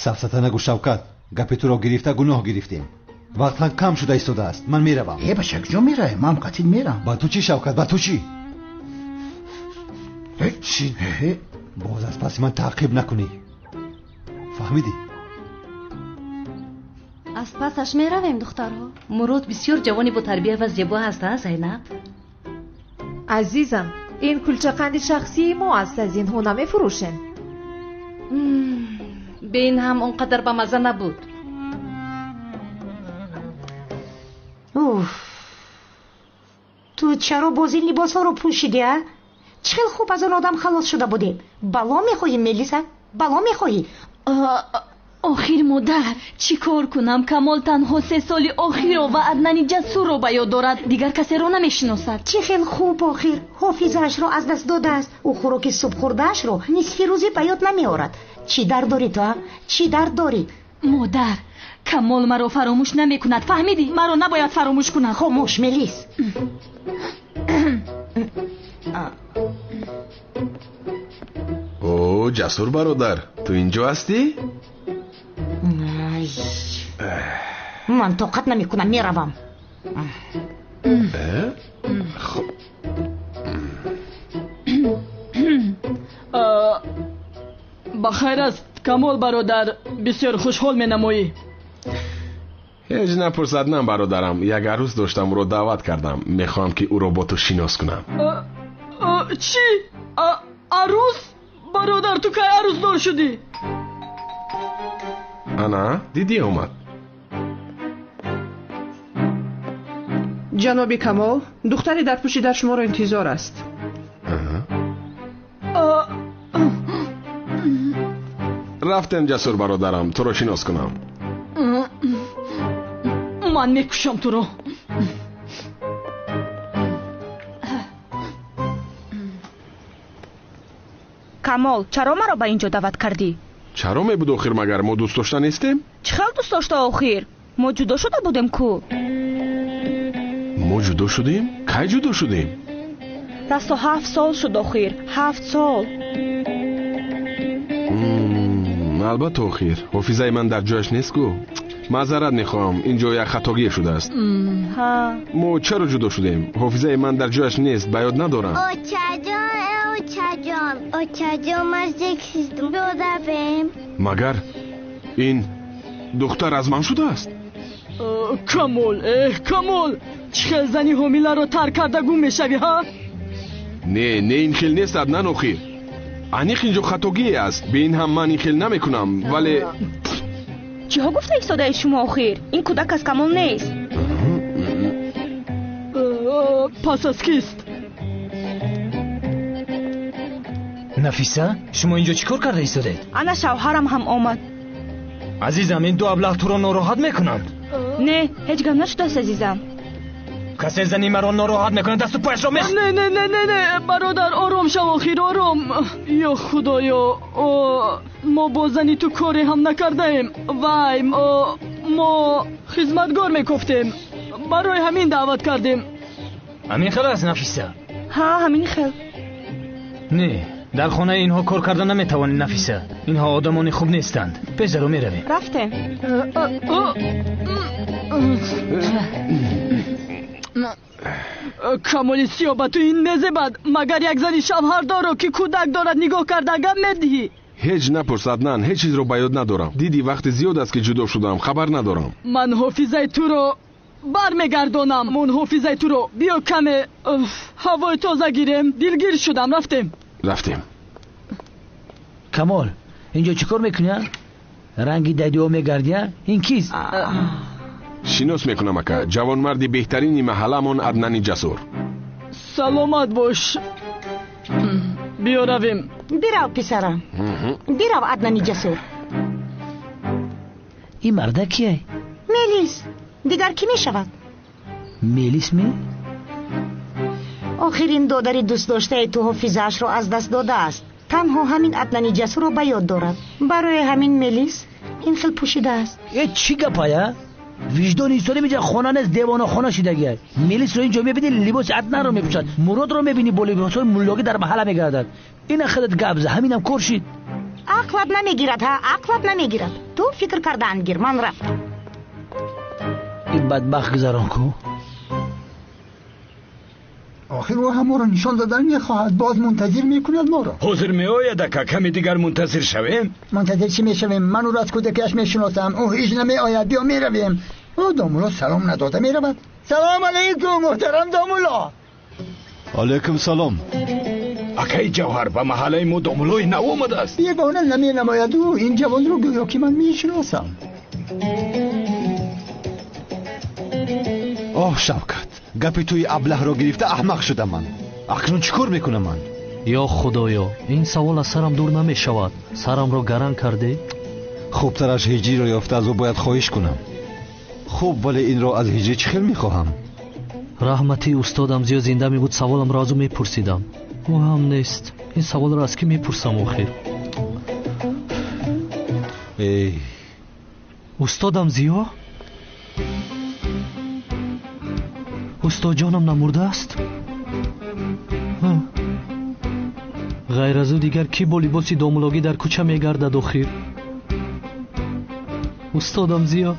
Сафсата нагӯ, Шавкат. Гапи туро гирифта гуноҳ гирифтем. Вақт ҳам кам шуда истодааст. Ман меравам. Э, бача, куҷо меравӣ? Ман қатил мерам. Ба ту чӣ, Шавкат, ба ту чӣ? Шин. Боз аз паси ман таъқиб накунӣ. Фаҳмидӣ? Аз пасаш меравем, духтарҳо. Мурод бисёр ҷавони ботарбия ва зебо ҳаст, а, Зайнаб? Азизам, ин кулчақанди шахсии мо аст, аз инҳо намефурӯшем. Бе ин ҳам он қадар ба мазза набуд. Уф, ту чаро боз ин либосҳоро пӯшидӣ, а? Чӣ хел хуб аз он одам халос шуда будем. Бало мехоҳӣ, Мелиса? Бало мехоҳӣ? Охир, модар, чӣ кор кунам? Камол танҳо 3 соли охирро ва Аднани Ҷасурро ба ёд дорад, дигар касеро намешиносад. Чӣ хел хуб, охир ҳофизаашро аз даст додааст. Ӯ хӯроки субҳхӯрдаашро нисфи рӯзӣ ба ёд намеорад. Чӣ дард дорӣ ту, а? Чӣ дард дорӣ? Модар, Камол маро фаромӯш намекунад, фаҳмидӣ? Маро набояд фаромӯш кунад. Хомӯш, Мелис. О, Ҷасур бародар, ту инҷо ҳастӣ? Ман тоқат намекунам, меравам. Ба хайр аст, Камол бародар, бисёр хушҳол менамоӣ. Ҳеҷ напурс, Аднан бародарам. Як арӯс доштам, ӯро даъват кардам. Мехоҳам, ки ӯро бо ту шинос кунам. Чӣ? Арӯс? Бародар, ту кай арӯсдор шудӣ? Ана, дидӣ омад. Ҷаноби Камол, духтари дарпӯшида шуморо интизор аст. Рафтем, Ҷасур бародарам, туро шинос кунам. Ман мекушам туро. Камол, чаро маро ба инҷо даъват кардӣ? Чаро мебуд охир, магар мо дӯст дошта нестем? Чӣ хел дӯст дошта охир? Мо ҷудо шуда будем ку? Мо ҷудо шудем? Кай ҷудо шудем? Расто 7 сол шуд охир, 7 сол. Албатта охир, ҳофизаи ман дар ҷояш нест ку. Маъзарат мехоҳам, инҷо як хатогие шудааст. Мо чаро ҷудо шудем? Ҳофизаи ман дар ҷояш нест, ба ёд надорам. Очаҷон, очаҷон, очаҷон, ман зикр додавем. Магар ин духтар аз ман шудааст? Камол, эҳ, Камол, чӣ хел зани ҳомиларо тарк карда гум мешавӣ, ҳа? Не, не, ин хел нест, Аднан охир. Аниқ инҷо хатогие аст. Бе ин ҳам ман ин хел намекунам, вале чиҳо гуфта истодаи шумо охир? Ин кӯдак аз Камол нест. Пас аз кист? Нафиса, шумо инҷо чӣ кор карда истодед? Ана шавҳарам ҳам омад. Азизам, ин ду аблаҳ туро нороҳат мекунанд. Не, ҳеҷ гап нашудааст, азизам. Касе зани маро нороҳат мекунад, дасту пояшро мех. Не, не, не, не, не, бародар, ором шав охир, ором. Ё худоё, мо бо зани ту коре ҳам накардаем. Вай, мо хизматгор мекофтем. Барои ҳамин даъват кардем. Ҳамин хел аст, Нафиса? Ҳа, ҳамин хел. Не, дар хонаи инҳо кор карда наметавонӣ, Нафиса. Инҳо одамони хуб нестанд. Пешдаро меравем. Рафтем. Камоли сиёҳ, ба ту ин мезебад. Магар як зани шавҳардорро, ки кӯдак дорад, нигоҳ карда гап медиҳӣ? Ҳеҷ напурс, Аднан, ҳеҷ чизро ба ёд надорам. Дидӣ, вақти зиёд аст, ки ҷудо шудам, хабар надорам. Ман ҳофизаи туро бармегардонам. Мон ҳофизаи туро. Биё каме ҳавои тоза гирем. Дилгир шудам, рафтем. Рафтем. Камол, инҷо чӣ кор мекунӣ? Ранги дадио мегардӣ? Ин кист? Шинос мекунам, ака. Ҷавонмарди беҳтарини маҳалламон Аднани Ҷасур. Саломат бош. Биё равем. Бирав, писарам. Бирав, Аднани Ҷасур. Ин марда кие? Мелис. Дигар кӣ мешавад? Мелис ме? Охир ин додари дӯстдоштаи ту ҳофизаашро аз даст додааст. Танҳо ҳамин Аднани Ҷасурро ба ёд дорад. Барои ҳамин Мелис ин хел пӯшидааст. Э, чӣ гапая? Виҷдони инсонӣ меҷа хона нест, девонахона шидагия. Мелисро инҷо мебинӣ, либоси Аднанро мепӯшад. Муродро мебинӣ, бо либосҳои муллогӣ дар маҳалла мегардад. Ина худат гап за, ҳаминам кор шид. Ақлат намегирад, ҳа, ақлат намегирад. Ту фикр кардан гир, ман рафтам. Ин бадбахт гузарон ку. Охир ӯ ҳам моро нишон додан мехоҳад, боз мунтазир мекунад моро. Ҳозир меояд, ака, каме дигар мунтазир шавем. Мунтазир чӣ мешавем? Ман ӯро аз кӯдакиаш мешиносам. Ӯ ҳеҷ намеояд. Биё меравем. Ӯ домулло салом надода меравад. Салом алайкум, муҳтарам домулло. Алайкум салом. Акаи Ҷавҳар, ба маҳаллаи мо домуллои нав омадааст. Бегона наменамояд ӯ. Ин ҷавонро гӯё ки ман мешиносам. Оҳ, Шавкат, гапи туи аблаҳро гирифта аҳмақ шудам ман. Акнун чӣ кор мекунам ман? Ё Худоё, ин савол аз сарам дур намешавад. Сарамро гаранг кардӣ? Хубтараш ҳиҷриро ёфта аз ӯ бояд хоҳиш кунам. Хуб, вале инро аз ҳиҷрӣ чӣ хел мехоҳам? Раҳмати устодам Зиё зинда мебуд, саволамро аз ӯ мепурсидам. Ӯ ҳам нест. Ин саволро аз кӣ мепурсам охир? Эй, устодам Зиё? Устодҷонам намурдааст? Ғайр аз ӯ дигар кӣ бо либоси домулогӣ дар кӯча мегардад охир? Устодам Зиё,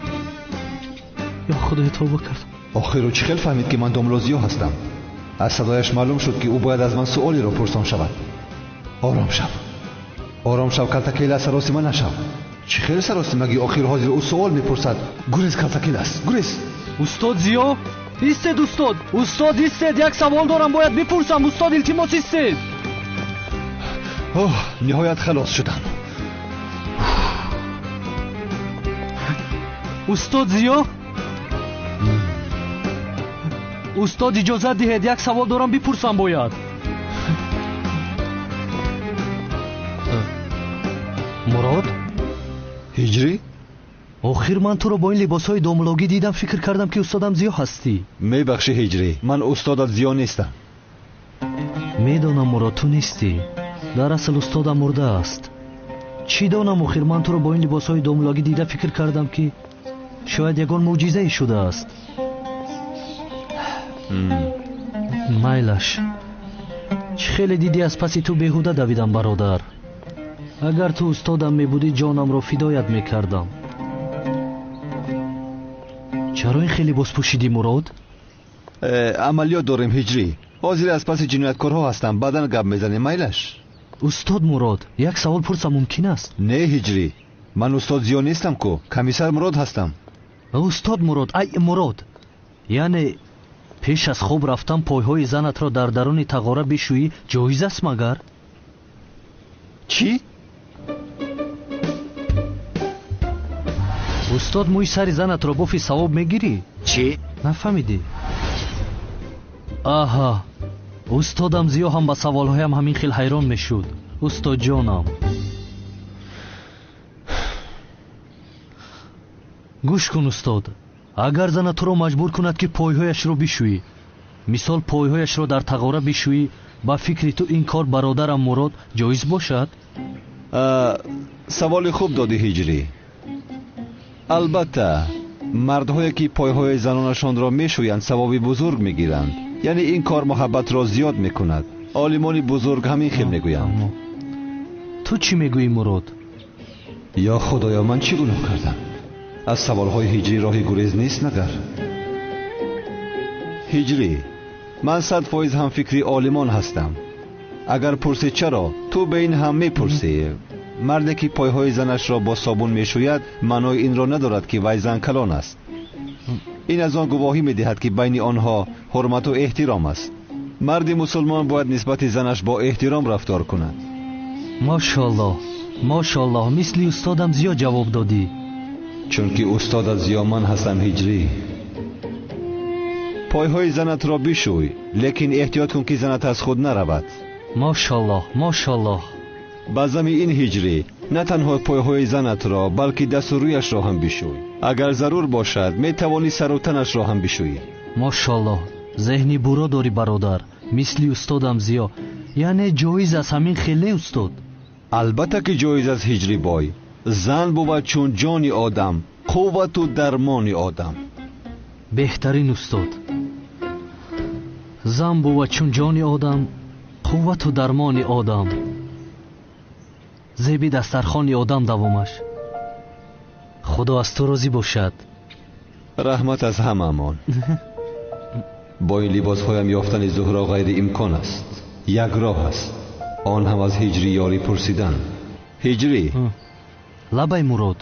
ё Худоё, тавба кардам. Охир ӯ чӣ хел фаҳмид, ки ман домуло Зиё ҳастам? Аз садояш маълум шуд, ки ӯ бояд аз ман суолеро пурсон шавад. Ором шав, ором шав, калтакелас, саросима нашав. Чӣ хел саросимагӣ? Охир ҳозир ӯ суол мепурсад. Гурез, калтакелас, гурез. Устод Зиё, истед, устод, устод, истед, як савол дорам, бояд бипурсам. Устод, илтимос, истед. Оҳ, ниҳоят халос шудам. Устод Зиё, устод, иҷозат диҳед, як савол дорам, бипурсам бояд. Мурод? Ҳиҷрӣ? Охир ман туро бо ин либосҳои домулогӣ дидам, фикр кардам, ки устодам Зиё ҳастӣ. Мебахшӣ, Ҳиҷрӣ, ман устодат Зиё нестам. Медонам, Мурод, ту нестӣ. Дар асл устодам мурдааст. Чӣ донам, охир ман туро бо ин либосҳои домулогӣ дида фикр кардам, ки шояд ягон мӯъҷизае шудааст. Майлаш, чӣ хеле дидӣ, аз паси ту беҳуда давидам, бародар. Агар ту устодам мебудӣ, ҷонамро фидоят мекардам. Чаро ин хеле либос пӯшидӣ, Мурод? Амалиёт дорем, Ҳиҷрӣ. Ҳозир аз паси ҷинояткорҳо ҳастам, баъдан гап мезанем, майлаш. Устод Мурод, як савол пурсам мумкин аст? Не, Ҳиҷрӣ, ман устод Зиё нестам ку, комиссар Мурод ҳастам. Устод Мурод, ай Мурод, яъне пеш аз хоб рафтан пойҳои занатро дар даруни тағора бишӯӣ ҷоиз аст магар? Чӣ? Устод, мӯи сари занатро бофи савоб мегирӣ? Чӣ? Нафаҳмидӣ? Аҳа, устодам Зиё ҳам ба саволҳоям ҳамин хел ҳайрон мешуд. Устодҷонам, гӯш кун, устод, агар зана туро маҷбур кунад, ки пойҳояшро бишӯӣ, мисол пойҳояшро дар тағора бишӯӣ, ба фикри ту ин кор, бародарам Мурод, ҷоиз бошад? Саволи хуб додӣ, Ҳиҷрӣ. Албатта, мардҳое ки пойҳои занонашонро мешӯянд, савоби бузург мегиранд. Яъне ин кор муҳаббатро зиёд мекунад. Олимони бузург ҳамин хел мегӯянд. Ту чӣ мегӯӣ, Мурод? Ё Худоё, ман чӣ гуноҳ кардам? Аз саволҳои ҳиҷрӣ роҳи гурез нест магар? Ҳиҷрӣ, ман 100% ҳамфикри олимон ҳастам. Агар пурсӣ чаро, ту ба ин ҳам мепурсӣ. Марде ки пойҳои занашро бо собун мешӯяд, маънои инро надорад, ки вай зан калон аст. Ин аз он гувоҳӣ медиҳад, ки байни онҳо ҳурмату эҳтиром аст. Марди мусулмон бояд нисбати занаш бо эҳтиром рафтор кунад. Мошоаллоҳ, мошоаллоҳ, мисли устодам Зиё ҷавоб додӣ. Чунки устодат Зиё ман ҳастам, Ҳиҷрӣ. Пойҳои занатро бишӯй, лекин эҳтиёт кун, ки занат аз худ наравад. Мошоаллоҳ, мошоаллоҳ. Ба зами ин, Ҳиҷрӣ, на танҳо пойҳои занатро, балки дасту рӯяшро ҳам бишӯй. Агар зарур бошад, метавонӣ сару танашро ҳам бишӯӣ. Мошоаллоҳ, зеҳни буро дорӣ, бародар, мисли устодам Зиё. Яъне ҷоиз аст ҳамин хел, не, устод? Албатта ки ҷоиз аст, Ҳиҷрӣ бой. Зан бувад чун ҷони одам, қуввату дармони одам. Беҳтарин, устод. Зан бувад чун ҷони одам, қуввату дармони одам. Зеби дастархони одам давомаш. Худо аз ту розӣ бошад. Раҳмат аз ҳамаамон. Бо ин либосҳоям ёфтани Зуҳро ғайриимкон аст. Як роҳ аст, он ҳам аз Ҳиҷрӣ ёрӣ пурсидан. Ҳиҷрӣ. Лабай Мурод.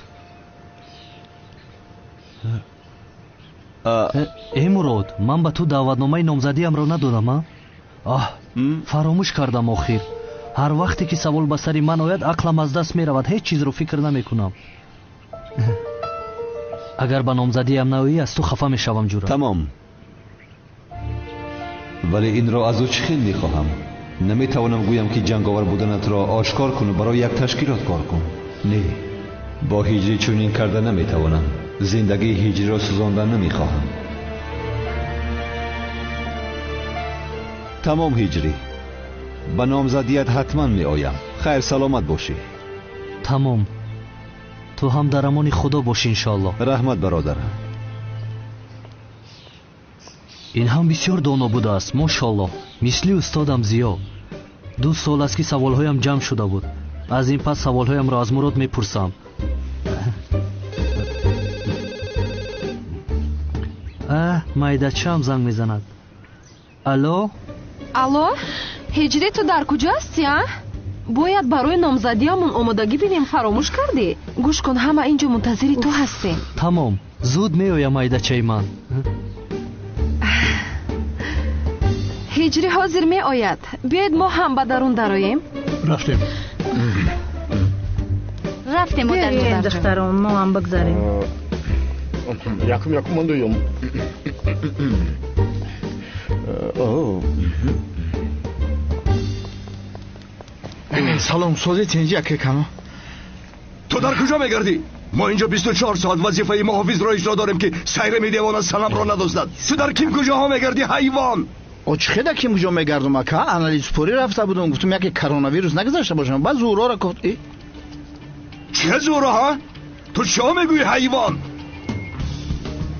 Э Мурод, ман ба ту даъватномаи номзадиамро надодам, а? Аҳ, фаромӯш кардам охир. Ҳар вақте ки савол ба сари ман ояд, ақлам аз даст меравад, ҳеҷ чизро фикр намекунам. Агар ба номзадиам наоӣ, аз ту хафа мешавам, ҷура. Тамом. Вале инро аз ӯ чӣ хел мехоҳам? Наметавонам гӯям ки ҷанговар буданатро ошкор куну барои як ташкилот кор кун. Не, бо Ҳиҷрӣ чунин карда наметавонам. Зиндагии Ҳиҷриро сӯзондан намехоҳам. Тамом Ҳиҷрӣ, ба номзадият ҳатман меоям. Хайр, саломат бошӣ. Тамом, ту ҳам дар амони Худо бош, иншоаллоҳ. Раҳмат бародарам. Ин ҳам бисёр доно будааст, мошоаллоҳ. Мисли устодам Зиё. 2 сол аст ки саволҳоям ҷамъ шуда буд. Аз ин пас саволҳоямро аз Мурод мепурсам. Майдачаам занг мезанад. Алло? Алло, Ҳиҷрӣ, ту дар куҷо ҳастӣ, а? Бояд барои номзадиамон омодагӣ бинем, фаромӯш кардӣ? Гӯш кун, ҳама инҷо мунтазири ту ҳастем. Тамом, зуд меоям, майдачаи ман. Ҳиҷрӣ ҳозир меояд. Биёед мо ҳам ба дарун дароем. Рафтем. Рафтем, модарҷон. Духтарон, мо ҳам бигзарем. Якум, якум, ман дуюм. Салом, сози тинҷи ака Камо. Ту дар куҷо мегардӣ? Мо инҷо 24 соат вазифаи муҳофизро иҷро дорем, ки сайрами девона Санамро надуздад. Ту дар ким куҷоҳо мегардӣ, ҳайвон? О, чӣ хеда ким куҷо мегардум, ака? Анализпурӣ рафта будум, гуфтум яке коронавирус нагузашта бошам. Баъд Зуҳрора гуфт. Чӣ Зуҳро, ҳа? Ту чиҳо мегӯӣ, ҳайвон?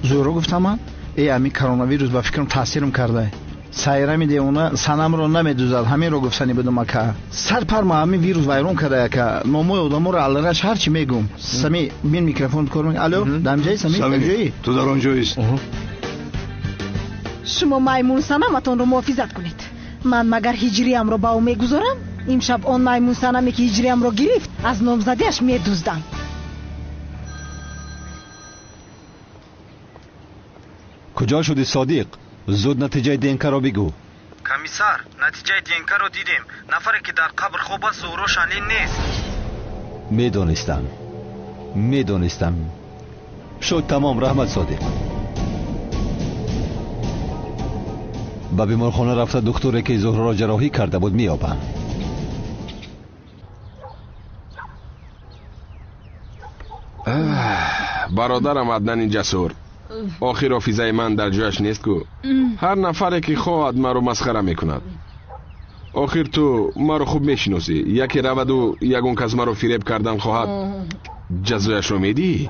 Зуҳро гуфтам ман? Э, ҳамин коронавирус ба фикрам таъсирам кардае. Сайрами девона Санамро намедузад, ҳаминро гуфтанӣ будум, ака. Сарпарма ҳамин вирус вайрон карда, ака. Номои одаморо аллараш ҳарчи мегӯм. Сами, бин микрофон кор мекунӣ. Алло, дар ҷои Сами, дар ҷои? Ту дар он ҷоист. Шумо маймун Санаматонро муҳофизат кунед. Ман магар Ҳиҷриямро ба ӯ мегузорам? Имшаб он маймун Санаме ки Ҳиҷриямро гирифт, аз номзадиаш медуздам. Куҷо шудӣ, Содиқ? Зуд натиҷаи ДНК-ро бигӯ. Комиссар, натиҷаи ДНК-ро дидем. Нафаре ки дар қабр хоб аст, Зуҳро Шанлин нест. Медонистам, медонистам. Шуд, тамом. Раҳмат, Содиқ. Ба беморхона рафта духтуре ки Зуҳроро ҷарроҳӣ карда буд меёбам. Бародарам Аднани ҷасур, охир ҳофизаи ман дар ҷояш нест ку. Ҳар нафаре ки хоҳад маро масхара мекунад. Охир ту маро хуб мешиносӣ. Яке раваду ягон кас маро фиреб кардан хоҳад, ҷазояшро медиҳӣ?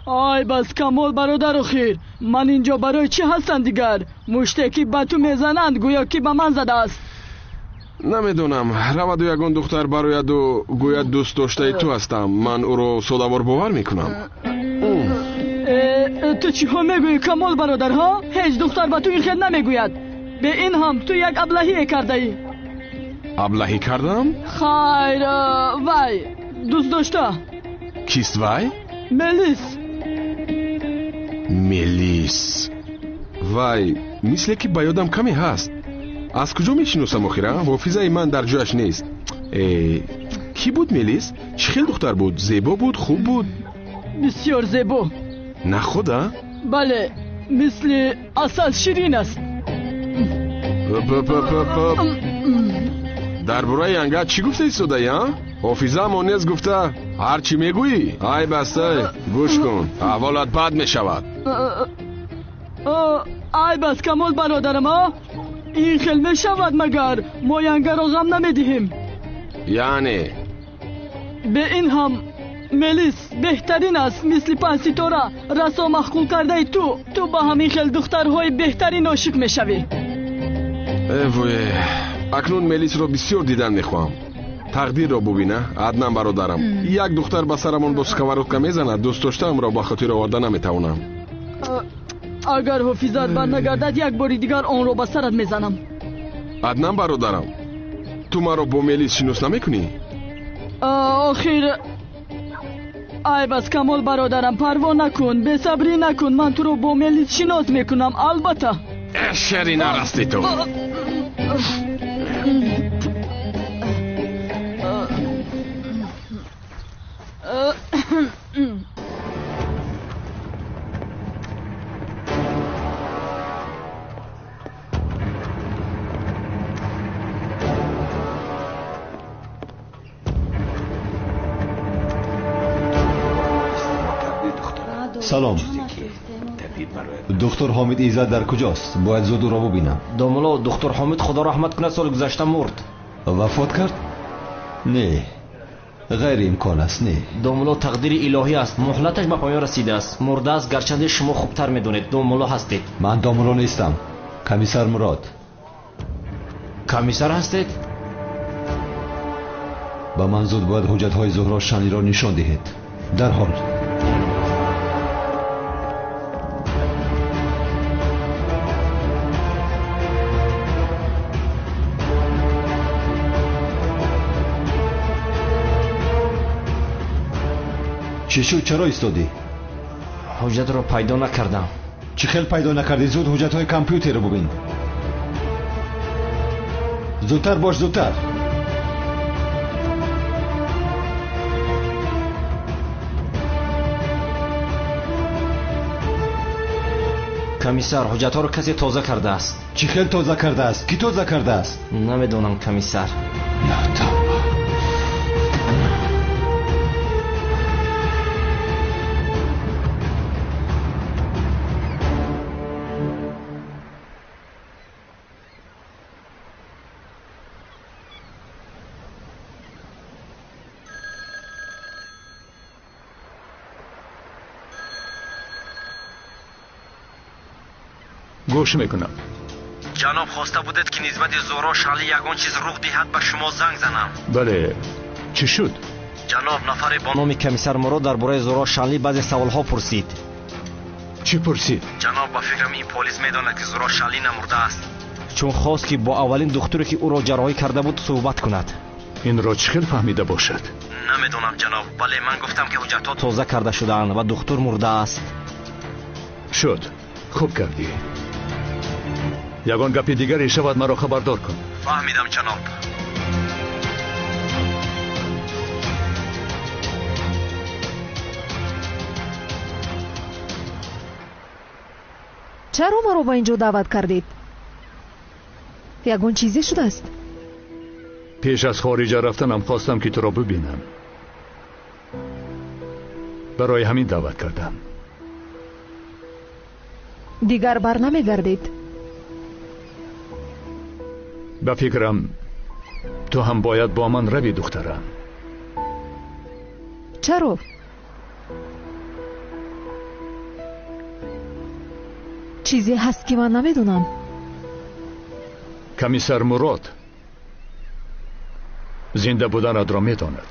Ай бас, Камол бародар, охир ман инҷо барои чӣ ҳастам дигар? Муште ки ба ту мезананд, гӯё ки ба ман задааст. Намедонам, раваду ягон духтар барояду гӯяд дӯст доштаи ту ҳастам, ман ӯро содавор бовар мекунам. Ту чиҳо мегӯӣ, Камол бародар, ҳа? Ҳеҷ духтар ба ту ин хел намегӯяд. Бе ин ҳам ту як аблаҳие кардаӣ. Аблаҳӣ кардам? Хайр, вай дӯст дошта. Кист вай? Мелис. Мелис. Вай, мисле ки ба ёдам каме ҳаст. Аз куҷо мешиносам охира? Ҳофизаи ман дар ҷояш нест. Кӣ буд Мелис? Чӣ хел духтар буд? Зебо буд, хуб буд? Бисёр зебо. На худа? Бале, мисли асал ширин аст. Дар бораи янга чӣ гуфта истодаӣ, а? Ҳофизаамон нест гуфта ҳар чӣ мегӯӣ? Ай бастай, гӯш кун, аҳволат бад мешавад. Ай бас, Камол бародарам, а? Ин хел мешавад магар? Мо янгаро ғам намедиҳем. Яъне? Бе ин ҳам Мелис беҳтарин аст, мисли панҷситора, расо маъқул кардаи ту. Ту ба ҳамин хел духтарҳои беҳтарин ошиқ мешавӣ. Э вое, акнун Мелисро бисёр дидан мехоҳам. Тақдирро бубина, Аднан бародарам. Як духтар ба сарамон бо сковородка мезанад, дӯст доштаамро ба хотир оварда наметавонам. Агар ҳофизат барнагардад, як бори дигар онро ба сарат мезанам. Аднан бародарам, ту маро бо Мелис шинос намекунӣ? Охир айб аст, Камол бародарам, парво накун, бесабрӣ накун, ман туро бо Мелис шинос мекунам, албатта. Шери нарасти ту. Салом. Доктор Ҳомид Иззат дар куҷост? Бояд зуд ӯро бубинам. Домулло, доктор Ҳомид худо раҳмат кунад, соли гузашта мурд. Вафот кард? Не, ғайриимкон аст, не. Домулло, тақдири илоҳӣ аст, муҳлаташ ба поён расидааст. Мурдааст, гарчанде шумо хубтар медонед. Домулло ҳастед. Ман домулло нестам. Комиссар Мурод. Комиссар ҳастед? Ба ман зуд бояд ҳуҷҷатҳои Зуҳро Шанлиро нишон диҳед. Дарҳол. Чӣ шуд? Чаро истодӣ? Ҳуҷҷатро пайдо накардам. Чӣ хел пайдо накардӣ? Зуд ҳуҷҷатҳои компютерро бубин. Зудтар бош, зудтар. Комиссар, ҳуҷҷатҳоро касе тоза кардааст. Чӣ хел тоза кардааст? Кӣ тоза кардааст? Намедонам, комиссар. Я тавба. Гӯш мекунам. Ҷаноб, хоста будед, ки нисбати Зуҳро Шанлӣ ягон чиз рух диҳад, ба шумо занг занам. Бале, чӣ шуд? Ҷаноб, нафаре бо номи комиссар Мурод дар бораи Зуҳро Шанлӣ баъзе саволҳо пурсид. Чӣ пурсид? Ҷаноб, ба фикрам ин полис медонад, ки Зуҳро Шанлӣ намурдааст. Чун хост, ки бо аввалин духтуре, ки ӯро ҷарроҳӣ карда буд, суҳбат кунад. Инро чӣ хел фаҳмида бошад? Намедонам, ҷаноб, вале ман гуфтам, ки ҳуҷҷатҳо тоза карда шудаанд ва духтур мурдааст. Шуд, хуб кардӣ. Ягон гапи дигаре шавад, маро хабардор кун. Фаҳмидам, ҷаноб. Чаро маро ба ин ҷо даъват кардед? Ягон чизе шудааст? Пеш аз хориҷа рафтанам хостам, ки туро бибинам. Барои ҳамин даъват кардам. Дигар бар намегардед? Ба фикрам, ту ҳам бояд бо ман равӣ, духтарам. Чаро? Чизе ҳаст, ки ман намедонам? Комиссар Мурод зинда буданатро медонад.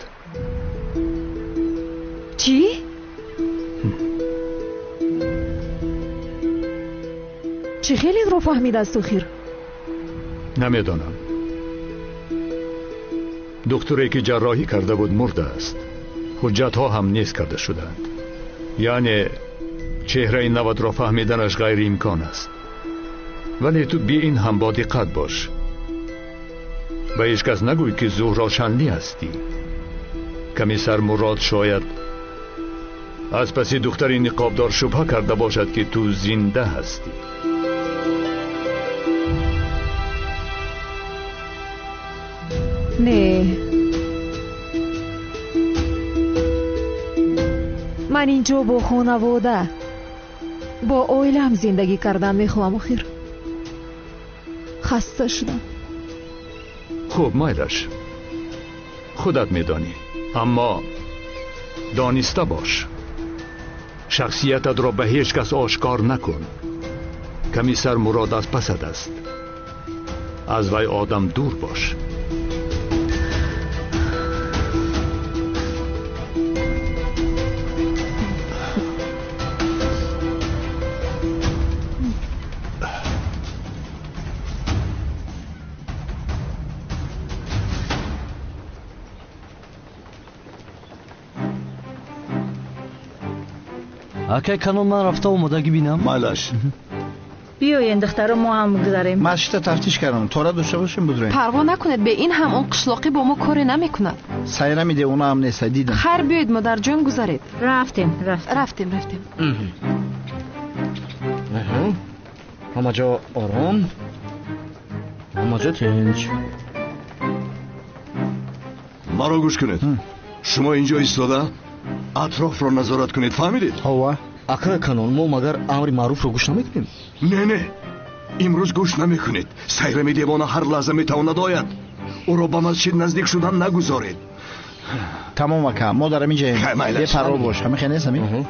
Чӣ? Чӣ хел инро фаҳмидааст охир? Намедонам. Духтуре, ки ҷарроҳӣ карда буд, мурдааст. Ҳуҷҷатҳо ҳам нест карда шудаанд. Яъне чеҳраи наватро фаҳмиданаш ғайриимкон аст. Вале ту би ин ҳам бодиққат бош. Ба ҳеҷ кас нагӯй, ки Зуҳро Шанлӣ ҳастӣ. Комиссар Мурод шояд аз паси духтари ниқобдор шубҳа карда бошад, ки ту зинда ҳастӣ. Не, ман инҷо бо хонавода, бо оилаам зиндагӣ кардан мехоҳам. Охир хаста шудам. Хуб, майлаш, худат медонӣ, аммо дониста бош, шахсиятатро ба ҳеҷ кас ошкор накун. Комиссар Мурод аз пасат аст, аз вай одам дур бош. Акай Канон, ман рафта омодагӣ бинам. Майлаш. Биёен, духтаро, мо ҳам гузарем. Ман шита тафтиш кардам, тора дошта бошем, будроем. Парво накунед, бе ин ҳам он қишлоқӣ бо мо коре намекунад. Сайрами девона ҳам нест, дидам. Хайр, биёед, модарҷон, гузаред. Рафтем, рафтем. Рафтем, рафтем. Ҳама ҷо ором, ҳама ҷо тинч. Маро гӯш кунед. Шумо инҷо истода атрофро назорат кунед, фаҳмидед? Ҳова. Акай Канон, мо магар амри маъруфро гӯш намекунем? Не, не, имрӯз гӯш намекунед. Сайрами девона ҳар лаҳза метавонад ояд. Ӯро ба масҷид наздик шудан нагузоред. Тамом, ака, мо дар ҳамин ҷаем. Бепарво бош, ҳамин хел нест, ҳамин?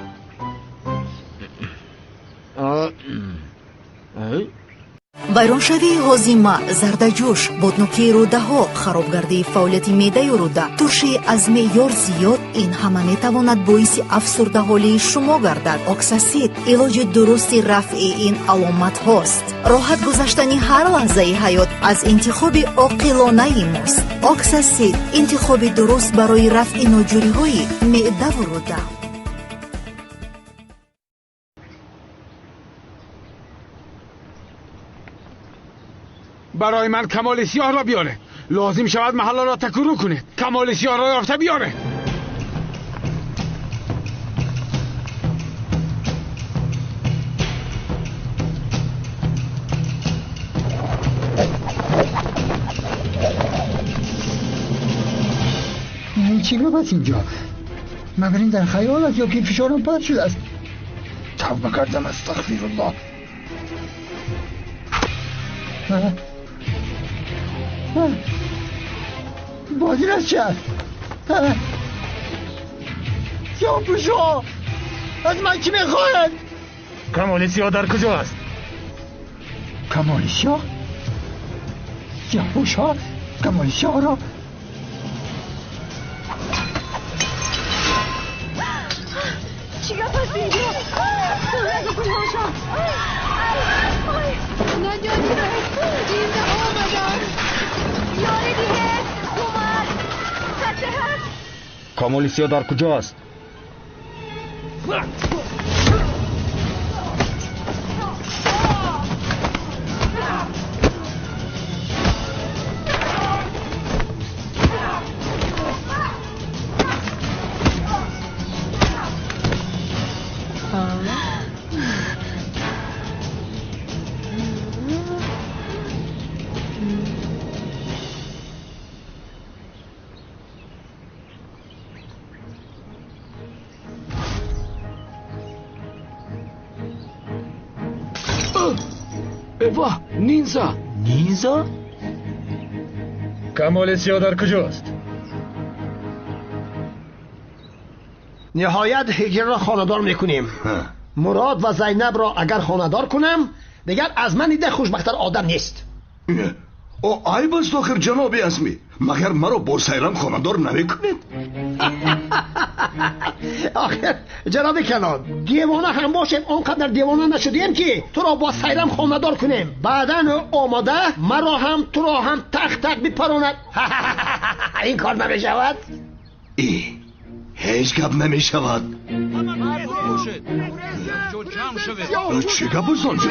Вайроншавии ҳозима, зардаҷӯш, боднокии рӯдаҳо, харобгардии фаъолияти меъдаю рӯда, туршии аз меъёр зиёд — ин ҳама метавонад боиси афсурдаҳолии шумо гардад. Оксасид илоҷи дурусти рафъи ин аломатҳост. Роҳат гузаштани ҳар лаҳзаи ҳаёт аз интихоби оқилонаи мост. Оксасид — интихоби дуруст барои рафъи ноҷӯриҳои меъдаву рӯда. Барои ман Камоли Сиёҳро биёред. Лозим шавад, маҳалларо такуру кунед. Камоли Сиёҳро ёфта биёред. Чӣ гап аст инҷо? Магар ин дар хаёл аст ё ки фишорам паст шудааст? Тавба кардам, астағфируллоҳ. Боз ин аз чи аст? Сиёҳпӯшо аз ман чӣ мехоҳад? Камоли Сиёҳ дар куҷо аст? Камоли Сиёҳ? Сиёҳпӯшҳо Камоли Сиёҳро Чӣ гап аст инҷо? Пинҳон. Наҷот диҳед, зинда омаданд! Ёрӣ диҳед, кӯмак! Касе ҳаст? Камоли Сиёҳ дар куҷо аст? Эва, нинза! Нинза? Камоли Сиёҳ дар куҷост? Ниҳоят Ҳиҷрро хонадор мекунем. Мурод ва Зайнабро агар хонадор кунам, дигар аз ман дида хушбахттар одам нест. О, айб аст охир, ҷаноби Азмӣ. Магар маро бо Сайрам хонадор намекунед? Охир, ҷаноби Калон, девона ҳам бошем, он қадар девона нашудем, ки туро бо Сайрам хонадор кунем, баъдан ӯ омода маро ҳам, туро ҳам тақ тақ бипаронад. Ин кор намешавад. И ҳеҷ гап намешавад. Чӣ гап аст онҷо?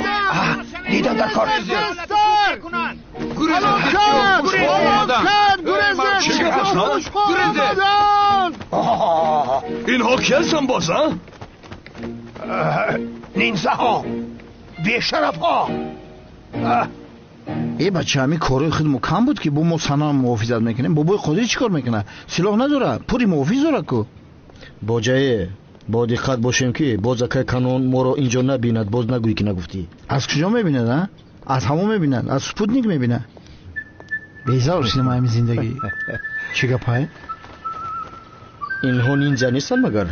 Дидам дар кор. Чӣ гап аст? Инҳо ки ҳастанд боз, а? Нинзаҳо, бешарафҳо. Э, бача, ҳамин корои худ мо кам буд, ки бо мо Санам муҳофизат мекунем. Бобои Қодир чӣ кор мекунад? Силоҳ надорад, пури муҳофиз дорад ку. Боҷае, бо диққат бошем, ки боз акай Канон моро инҷо набинад, боз нагӯӣ, ки нагуфтӣ. Аз куҷо мебинад, а? Аз ҳаво мебинад, аз спутник мебинад. Безор шудам ҳамин зиндагӣ. Чӣ гапае? Инҳо нинза нестанд магар?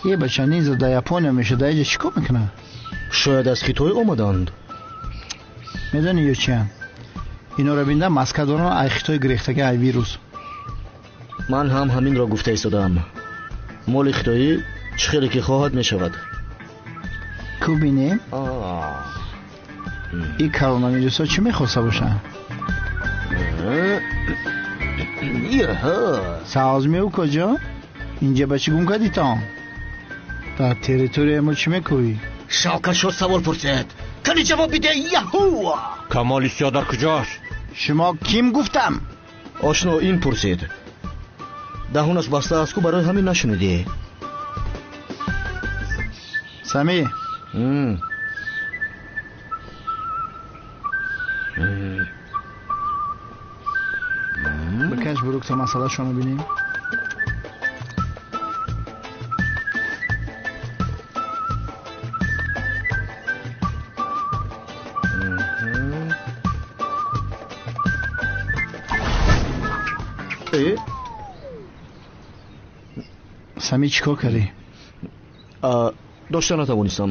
Е, бача, нинза дар Япония мешуд, дар иҷа чӣ кор мекунад? Шояд аз Хитой омаданд. Медонӣ ё чиянд? Инора бинда, маска доранд, ай Хитой гирехтаги, ай вирус. Ман ҳам ҳаминро гуфта истодаам. Моли хитоӣ чӣ хеле ки хоҳад мешавад. Ку бинем, ин коронавирусҳо чӣ мехоста бошанд? Саозмиу куҷо? Инҷа ба чӣ гум кардитон? Дар территорияи мо чӣ мекӯӣ? Шавкат шуд савол пурсид. Кани ҷавоб биде, яҳу! Камоли сиёҳ дар куҷост? Шумо ким гуфтам? Ошно ин пурсид. Даҳонаш баста аст ку, барои ҳамин нашунидӣ. Сами. Бикаш бурук то масъалашонро бинем. Сами, чӣ кор кардӣ? Дошта натавонистам.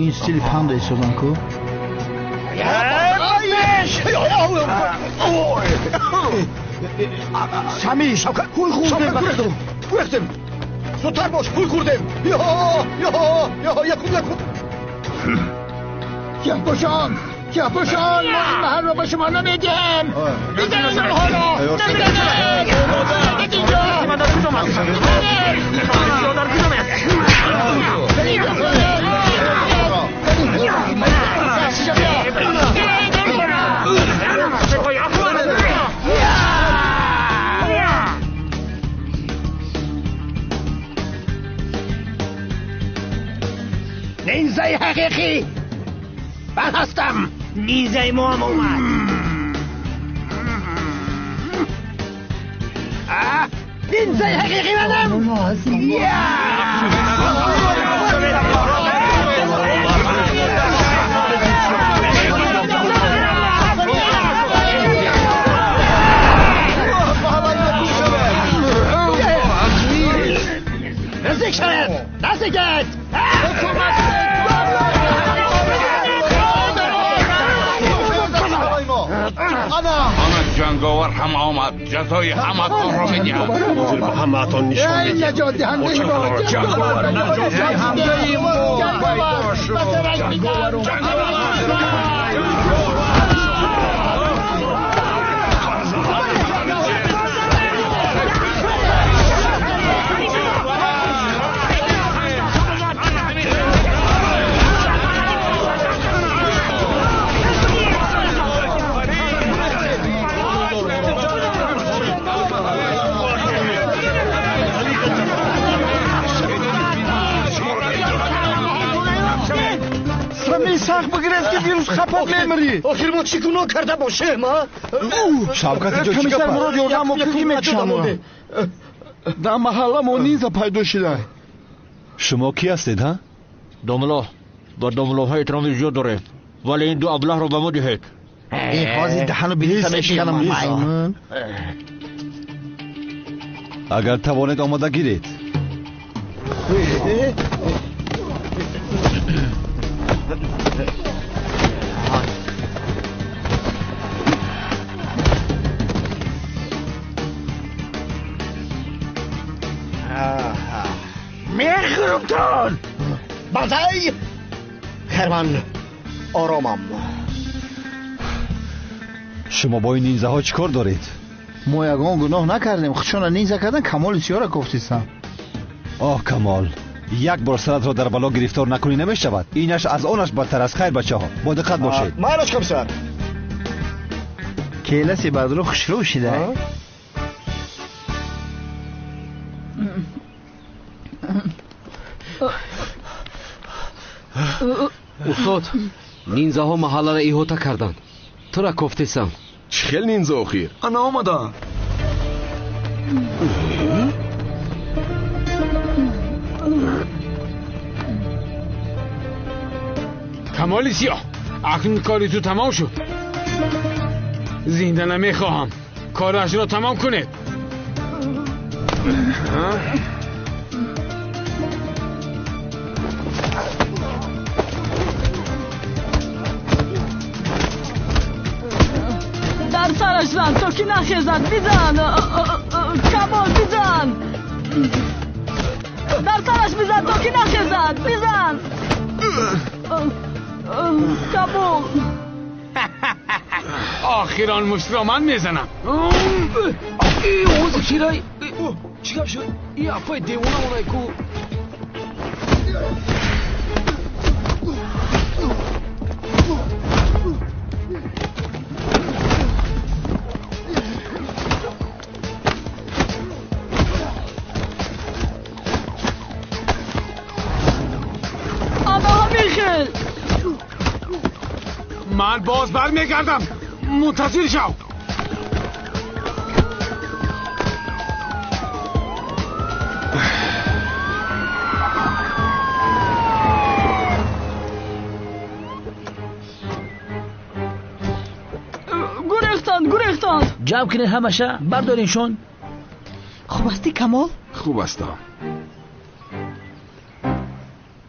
Ин стили панда истодам ку? Сами, ҳуй хӯрдем, гурехтем. Зудтар бош, ҳуй хӯрдем. Якум, якум. Сиёҳпӯшон, сиёҳпӯшон, мо ин маҳалро ба шумо намедиҳем. Бизанед онҳоро, бизанед! Инҷо! Нинзаи ҳақиқӣ ман ҳастам. Нинзаи мо ҳам омад. Нинзаи ҳақиқӣ манам. Наздик шавед, наздикет. Ана ҷанговар ҳам омад, ҷазои ҳамаатонро медиҳад. Ҳозир ба ҳамаатон нишон медиҳам. Наҷотдиҳандаи мо, ҷанговар, наҷотдиҳандаи мо пайдо шуд. Ҷанговар. Сахт бигирез, ки вирус хапат, мемирӣ. Охир мо чӣ гуноҳ карда бошем, а? Шавкат, инҷо чӣ Комиссар гап? Мурод, ёрдам мо ки мекушам. Дар маҳалла мо нинза пайдо шуда. Шумо кӣ ҳастед, ҳа? Домло, ба домлоҳо эҳтироми зиёд дорем, вале ин ду аблаҳро ба мо диҳед. Ҳозир даҳану билиса мешиканам, маймун. Агар тавонед, омода гиред. Мехӯрумтон. Базай! Хайр, ман оромам. Шумо бо ин нинзаҳо чӣ кор доред? Мо ягон гуноҳ накардем. Худшона нинза кардан, Камоли сиёра кофтистам. Оҳ, Камол, як бор саратро дар бало гирифтор накунӣ намешавад. Инаш аз онаш бадтар аст. Хайр, бачаҳо, бо диққат бошед. Майлаш, комиссар. Келаси бадру хушрӯ шида. Устод, нинзаҳо маҳалларо иҳота карданд. Тура кофтесам. Чӣ хел нинза охир? Ана омаданд. Камоли сиёҳ, акнун кори ту тамом шуд. Зинда намехоҳам. Корашро тамом кунед. Дар сараш зан, то ки нахезад. Бизан, Камол, бизан. Дар сараш бизан, то ки нахезад. Бизан, Камол. Охир он муштро ман мезанам. Ози кирай, чӣ гап шуд? И апай девона монай ку. Ман боз бармегардам, мунтазир шав. Гурехтанд, гурехтанд. Ҷамъ кунед ҳамаша, бардориншон. Хуб ҳастӣ, Камол? Хуб ҳастам.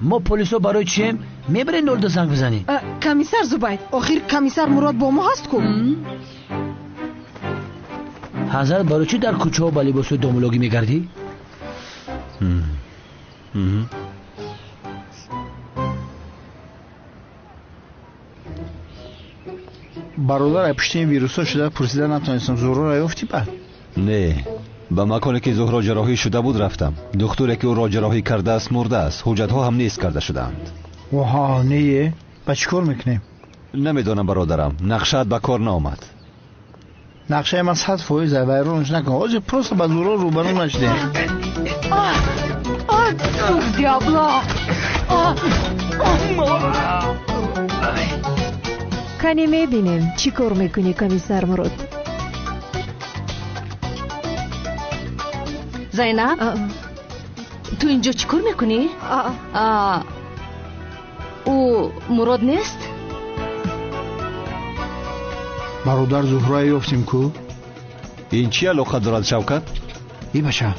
Мо полисо барои чием? Мебарем нолда занг бизанем. Комиссар Зубайд, охир комиссар Мурод бо мо ҳаст ку? Ҳазрат, барои чӣ дар кӯчаҳо ба либосҳои домулогӣ мегардӣ? Бародар, ай пушти ин вирусҳо шуда пурсида натонистам. Зуҳроро ёфтӣ баъд? Не, ба маконе ки Зуҳро ҷарроҳӣ шуда буд рафтам. Духтуре ки ӯро ҷарроҳӣ кардааст мурдааст. Ҳуҷҷатҳо ҳам нест карда шудаанд. Оҳа, не, ба чӣ кор мекунем? Намедонам бародарам, нақшаат ба кор наомад. Нақшаи ман 100% вайронш накун. Ҳозир просто ба Зуҳро рӯбарӯ нашудем. Кане мебинем, чӣ кор мекунӣ, комиссар Мурод. Зайнаб, ту инҷо чӣ кор мекунӣ? Ӯ Мурод нест? Бародар, Зуҳрое ёфтем ку? Ин чӣ алоқа дорад, Шавкат? И бача,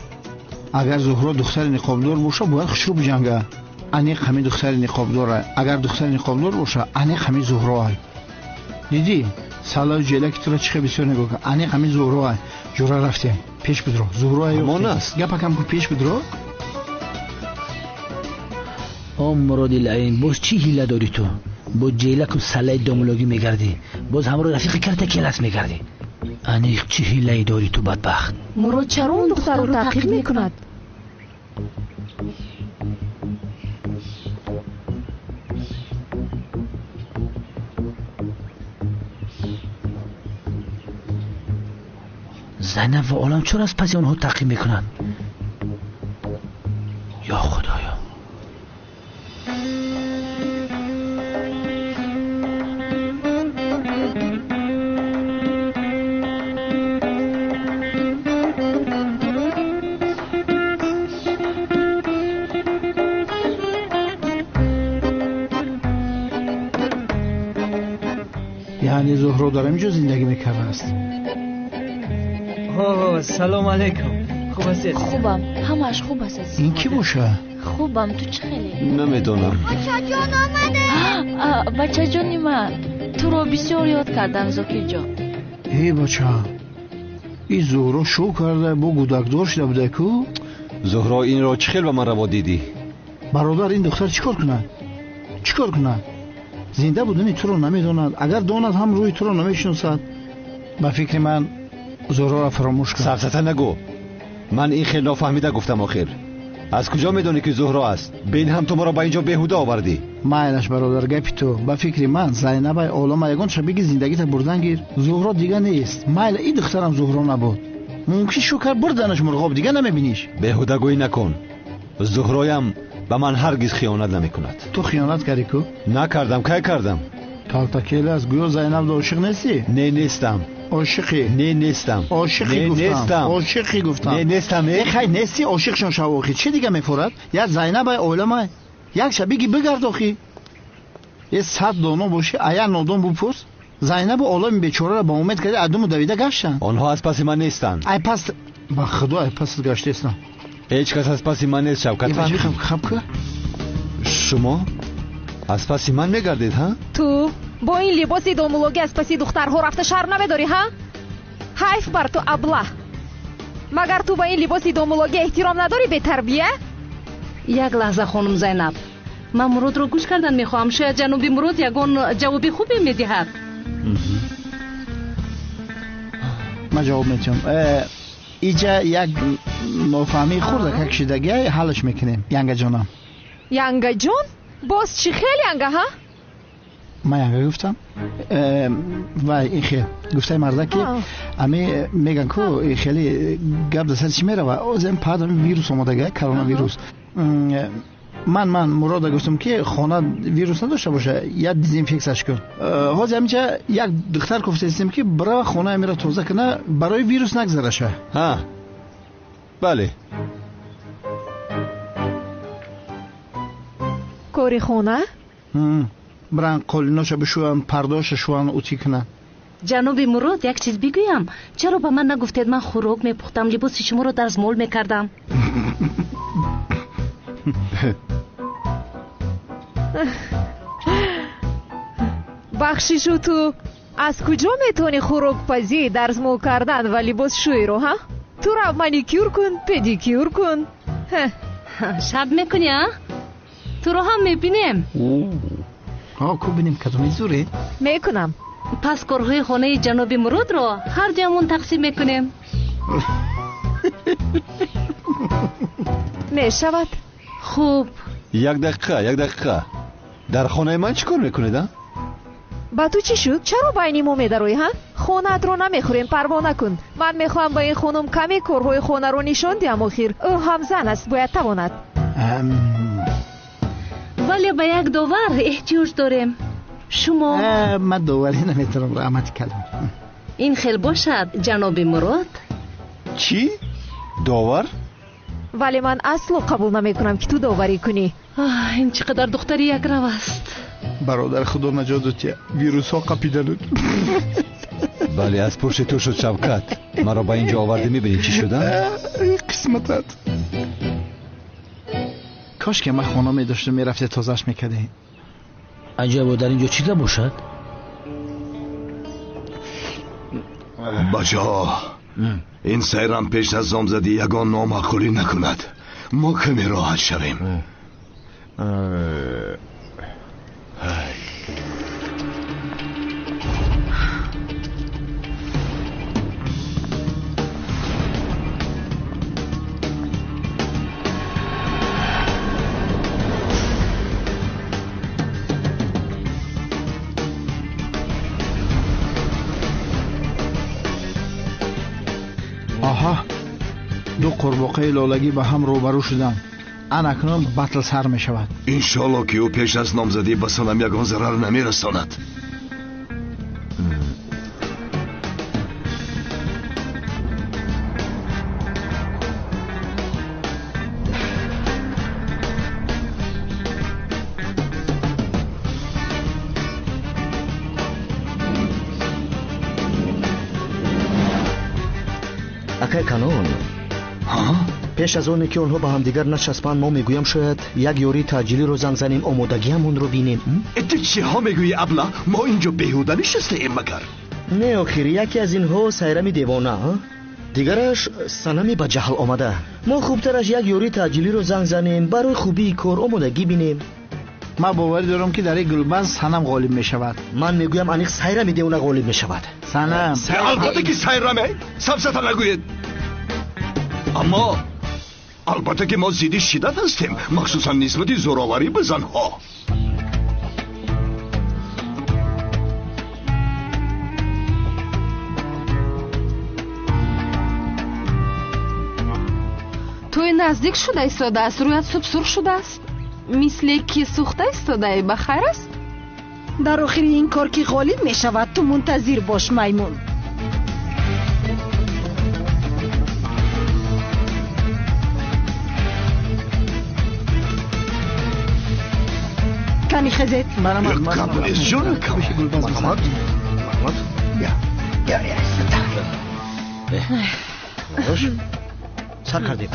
агар Зуҳро духтари ниқобдор боша, бояд хушрӯ биҷанга. Аниқ ҳамин духтари ниқобдора. Агар духтари ниқобдор боша, аниқ ҳамин Зуҳроа. Дидӣ, салаю ҷелаки туро чӣ хел бисёр нигоҳ кард. Аниқ ҳамин Зуҳроа. Ҷура рафтем, пеш бидро. Зуҳроа ёфтем. Ҳамон аст. Гапакам ку, пеш бидро. О Муроди лаин, боз чӣ ҳила дорӣ ту? Бо ҷелаку салаи домулогӣ мегардӣ, боз ҳамроҳ рафиқи карта келас мегардӣ. Аниқ чӣ ҳилае дорӣ ту, бадбахт? Мурод чаро он духтарро таъқиб мекунад? Зайнаб ва Олам чаро аз паси онҳо таъқиб мекунанд? Ё Худоё! Яъне Зуҳро дар ҳамин ҷо зиндагӣ мекардааст. Салом алейкум. Хуб ҳастед? Хубам, ҳамааш хуб аст, азиз. Ин кӣ боша? Хубам, ту чӣ хеле? Намедонам. Бачаҷон омада. Бачаҷони ман, туро бисёр ёд кардам, Зокирҷон. Эй бача, ин Зуҳро шӯ карда, бо гудакдор шуда буда ку? Зуҳро, инро чӣ хел ба ман раво дидӣ? Бародар, ин духтар чӣ кор кунад? Чӣ кор кунад? Зинда будани туро намедонад. Агар донад ҳам рӯи туро намешиносад. Ба фикри ман Зуҳроро фаромӯш кун. Сафсата нагӯ. Ман ин хел нофаҳмида гуфтам охир. Аз куҷо медонӣ ки Зуҳро аст? Бин ҳам ту маро ба инҷо беҳуда овардӣ. Майлаш бародар, гапи ту. Ба фикри ман Зайнабай олама ягон шабеги зиндагита бурдан гир. Зуҳро дига нест. Майла, ин духтарам Зуҳро набуд. Мумкин шу кард бурданаш мурғоб, дига намебиниш. Беҳудагӯӣ накун. Зуҳроям ба ман ҳаргиз хиёнат намекунад. Ту хиёнат кардӣ ку? Накардам, кай кардам? Калтакел аст, гӯё Зайнаб ошиқ нестӣ? Не, нестам. Ошиқӣ? Не, нестам. Ошиқӣ гуфтам. Ошиқӣ гуфтам. Не, нестам. Э, хай нестӣ, ошиқшон шав охи. Чӣ дига мефорад? Як Зайнабай оиламай. Як шаб биги бигард охи. Е 100 доно бошӣ, а як нодон бупурс. Зайнабу олами бечораро ба умед карди, адуму давида гаштанд. Онҳо аз паси ман нестанд. Ай пас, ба худо, ай пасат гаштаестам. Ҳеҷ кас аз паси ман нест, Шавкат. Хаб ка? Шумо аз паси ман мегардед, ҳа? Ту бо ин либоси домулогӣ аз паси духтарҳо рафта шарм намедорӣ, ҳа? Ҳайф бар ту, аблаҳ! Магар ту ба ин либоси домулогӣ эҳтиром надорӣ, бетарбия? Як лаҳза, хонум Зайнаб, ман Муродро гӯш кардан мехоҳам. Шояд ҷаноби Мурод ягон ҷавоби хубе медиҳад. Ман ҷавоб метиҳам. Иҷа як нофаҳмии хурда как шидагия ҳаллаш мекунем, янгаҷонам. Янгаҷон? Боз чӣ хел янга, ҳа? Ман янга гуфтам. Вай, ин хел гуфтаи марда ки ами меган ку хеле гап дар сари чӣ мерава? Озем пад вирус омадага, коронавирус. Ман Мурода гуфтам ки хона вирус надошта боша, як дезинфексияш кун. Ҳозир ҳаминҷа як духтар гуфтаистем ки бирава хона амира тоза куна, барои вирус нагзараша. Ҳа, бале. Кори хона? Биран қолиноша бишӯянд, пардоша шӯянд, утӣ кунанд. Ҷаноби Мурод, як чиз бигӯям. Чаро ба ман нагуфтед? Ман хӯрок мепухтам, либоси шуморо дарзмол мекардам. Бахшишу, ту аз куҷо метавонӣ хӯрокпазӣ, дарзмол кардан ва либосшӯиро, ҳа? Ту рав маникюр кун, педикюр кун. Шаб мекунӣ, а? Туро ҳам мебинем. Ку бинем кадоми зуре? Мекунам. Пас корҳои хонаи ҷаноби Муродро ҳар дуямон тақсим мекунем. Мешавад. Хуб. Як дақиқа, як дақиқа. Дар хонаи ман чӣ кор мекунед, а? Ба ту чӣ шуд? Чаро байни мо медароӣ, ҳа? Хонаатро намехӯрем, парво накун. Ман мехоҳам ба ин хонум каме корҳои хонаро нишон диҳам охир. Ӯ ҳам зан аст, бояд тавонад. Вале ба як довар эҳтиёҷ дорем. Шумо? Ман доварӣ наметавонам, раҳмати калом. Ин хел бошад, ҷаноби Мурод. Чӣ? Довар? Вале ман асло қабул намекунам ки ту доварӣ кунӣ. Ин чӣ қадар духтари якрав аст. Бародар, худо наҷот дод, вирусҳо қапидануд. Бале, аз пушти ту шуд, Шавкат. Маро ба ин ҷо овардӣ, мебинӣ чӣ шудам? Қисматат. Кош ки ман хона медоштам, мерафте тозааш мекардем. Аҷабо, дар ин ҷо чӣ гап бошад? Бачаҳо, ин сайрам пеш аз номзадӣ ягон номаъқулӣ накунад. Мо каме роҳат шавем. Аҳа, ду қурбоқаи лолагӣ ба ҳам рӯбарӯ шуданд. Ан акнун батл сар мешавад. Иншоалло ки ӯ пеш аз номзадӣ ба санам ягон зарар намерасонад. Акай Канон, пеш аз оне ки онҳо ба ҳамдигар начаспанд, мо мегӯям шояд як ёрии таъҷилиро занг занем, омодагиамонро бинем. Ту чиҳо мегӯӣ, абла? Мо инҷо беҳуда нишастаем магар? Не, охир, яке аз инҳо сайрами девона, дигараш санами ба ҷаҳл омада. Мо хубтараш як ёрии таъҷилиро занг занем, барои хубии кор омодагӣ бинем. Ман боварӣ дорам ки дар ин гулбанд санам ғолиб мешавад. Ман мегӯям аниқ сайрами девона ғолиб мешавад. Санам. Албатта ки сайраме, сафсата нагӯед. Аммо албатта ки мо зидди шиддат ҳастем, махсусан нисбати зӯроварӣ ба занҳо. Тӯй наздик шуда истодааст, рӯят субсурх шудааст. Мисле ки сӯхта истодаӣ, ба хайр аст? Дар охири ин кор ки ғолиб мешавад, ту мунтазир бош, маймун. Кани хезет. Гап нест, ҷонакам. Марҳамат, марҳамат. Я, я, Хош, сар кардем.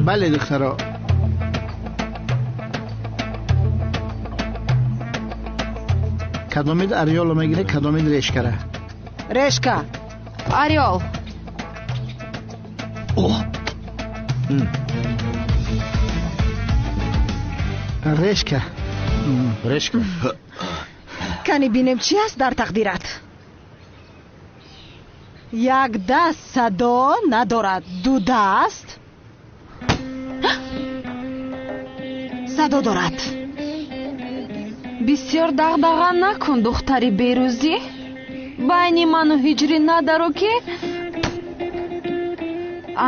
Бале, духтаро. Кадомид ореоло мегирад, кадомид решкара? Решка. Ореол. Решка. Решка. Кани бинем чӣ аст дар тақдират. Як даст садо надорад, ду даст садо дорад. Бисёр дағдаға накун, духтари берӯзӣ. Байни ману ҳиҷрӣ надаро, ки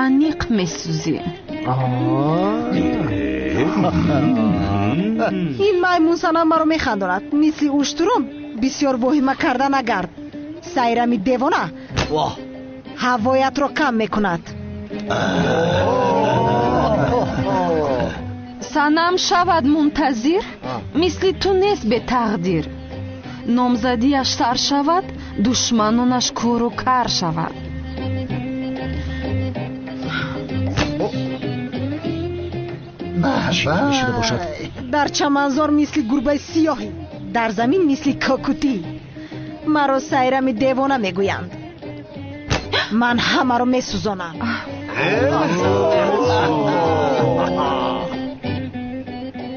аниқ месӯзӣ. Ин маймунсанам маро механдонад. Мисли уштурум бисёр воҳима карда нагард. Сайрами девона ҳавоятро кам мекунад. Санам шавад мунтазир, мисли ту нест бетақдир. Номзадиаш сар шавад, душманонаш кӯру кар шавад. Дар чаманзор мисли гурбаи сиёҳӣ, дар замин мисли кокутӣ. Маро сайрами девона мегӯянд. Ман ҳамаро месӯзонам.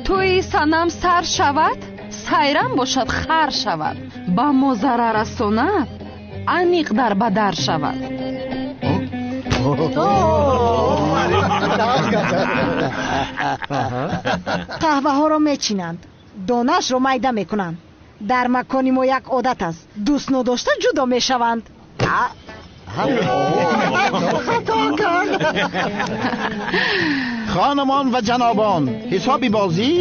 Тӯи санам сар шавад, сайрам бошад хар шавад. Ба мо зарар расонад, аниқ дар ба дар шавад. Қаҳваҳоро мечинанд, донаашро майда мекунанд. Дар макони мо як одат аст, дӯст нодошта ҷудо мешаванд. Хато кард. Хонумон ва ҷанобон, ҳисоби бозӣ.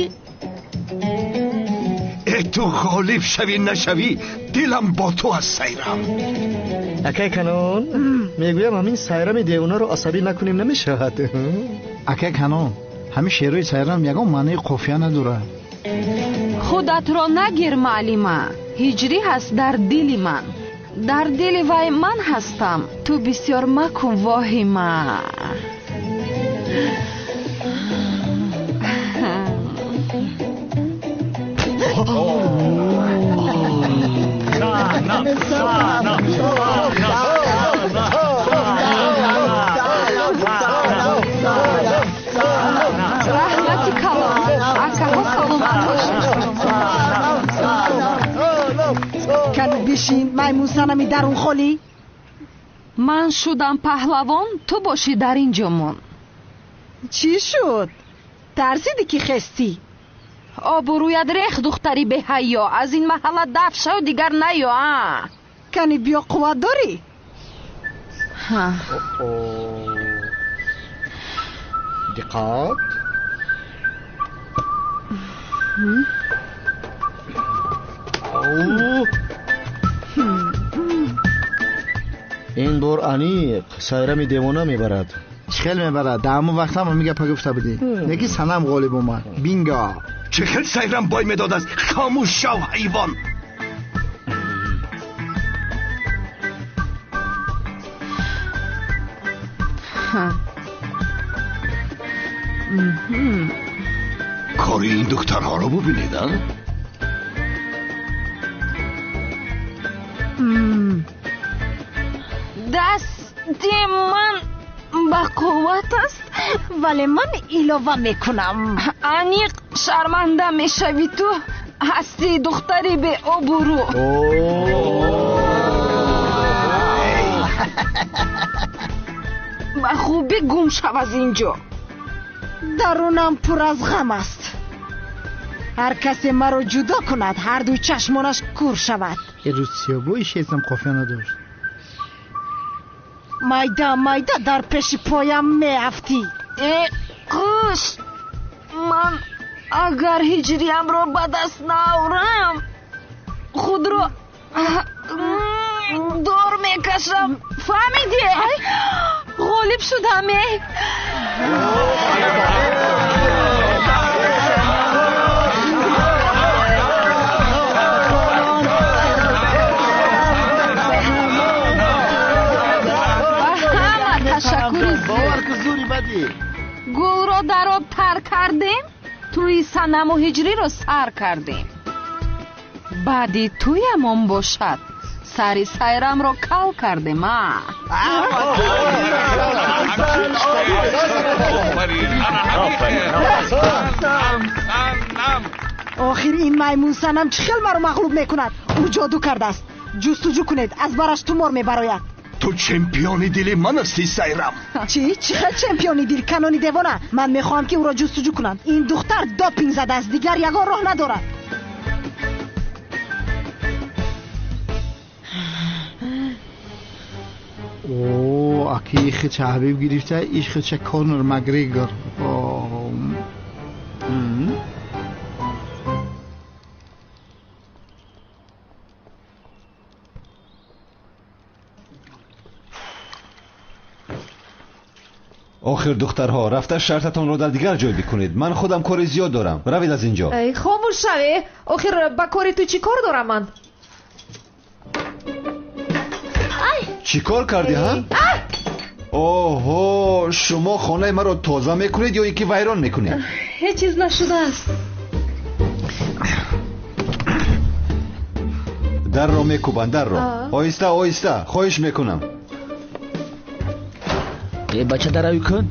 Ту ғолиб шавӣ нашавӣ, дилам бо ту аст, Сайрам. Акай Канон, мегӯям ҳамин сайрами девонаро асабӣ накунем намешавад. Акай Канон, ҳамин шеърҳои сайрам ягон маънии қофия надорад. Худатро нагир, маълима, ҳиҷрӣ ҳаст дар дили ман. Дар дили вай ман ҳастам, ту бисёр макун воҳима. Раҳмати калон, акаҳо саломат бошед. Кани бишин, маймунсанами дарун холӣ. Ман шудам паҳлавон, ту бошӣ дар ин ҷо мон. Чӣ шуд? Тарсидӣ ки хестӣ? Обрӯят рех, духтари беҳаё. Аз ин маҳалла дафт шав, дигар наё. А кани биё, қувват дорӣ? Диққат. Ин бор аниқ сайрами девона мебарад. Чӣ хел мебарад? Дар ҳамон вақт ҳам ҳамин гапа гуфта будӣ. Неки санам ғолиб омад. Бинго! Чӣ хел сайрам бой медодааст? Хомӯш шав, ҳайвон! Кори ин духтарҳоро бубинед, а? Дасти ман ба қувват аст, вале ман илова мекунам. Аниқ шарманда мешавӣ ту, ҳастӣ духтари беобрӯ. Ба хубӣ гум шав аз ин ҷо. Дарунам пур аз ғам аст. Ҳар касе маро ҷудо кунад, ҳар дуи чашмонаш кур шавад. Русиёбои шезам қофия надошт. Майда майда дар пеши поям меафтӣ. Э қуш, ман агар ҳиҷриямро ба даст наорам, худро дор мекашам. Фаҳмидӣ? Ғолиб шудам. Э гулро дар об тар кардем, тӯи санаму ҳиҷриро сар кардем. Баъди тӯямон бошад, сари сайрамро кал кардем. А охир ин маймунсанам чӣ хел маро мағлуб мекунад? Ӯ ҷоду кардааст. Ҷустуҷӯ кунед, аз бараш тумор мебарояд. Ту чемпиони дили ман ҳастӣ, Сайрам. Чӣ? Чӣ хел чемпиони дил, канони девона? Ман мехоҳам, ки ӯро ҷустуҷӯ кунанд. Ин духтар допинг задааст, дигар ягон роҳ надорад. О, аки хича Ҳабиб гирифта, иш хича Конор Макгрегор. Охир духтарҳо, рафта шартатонро дар дигар ҷой бикунед. Ман худам кори зиёд дорам. Равед аз ин ҷо. Хомӯш шаве. Охир ба кори ту чӣ кор дорам ман? Чӣ кор кардӣ, ҳа? Оҳо, шумо хонаи маро тоза мекунед ё ин ки вайрон мекунед? Ҳеҷ чиз нашудааст. Дарро мекӯбанд, дарро. Оҳиста, оҳиста, хоҳиш мекунам. Э, бача, даравӣ кун.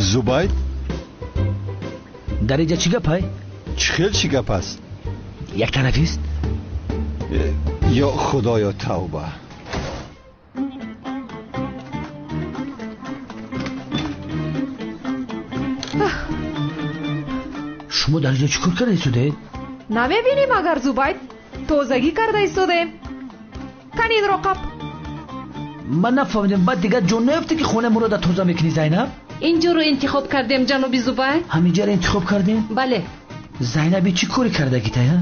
Зубайд? Дар инҷа чӣ гапай? Чӣ хел чӣ гап аст? Як тарафист? Ё худоё, тавба. Шумо дар инҷо чӣ кор карда истодед? Намебинӣ магар, Зубайд? Тозагӣ карда истодем. Кани инро қап. Ман нафаҳмидам, баъд дигар ҷо наёфте, ки хонаи Мурода тоза мекунӣ, Зайнаб? Инҷоро интихоб кардем, ҷаноби Зубайд. Ҳаминҷаро интихоб кардем? Бале. Зайнаби чӣ коре кардагитай, ҳа?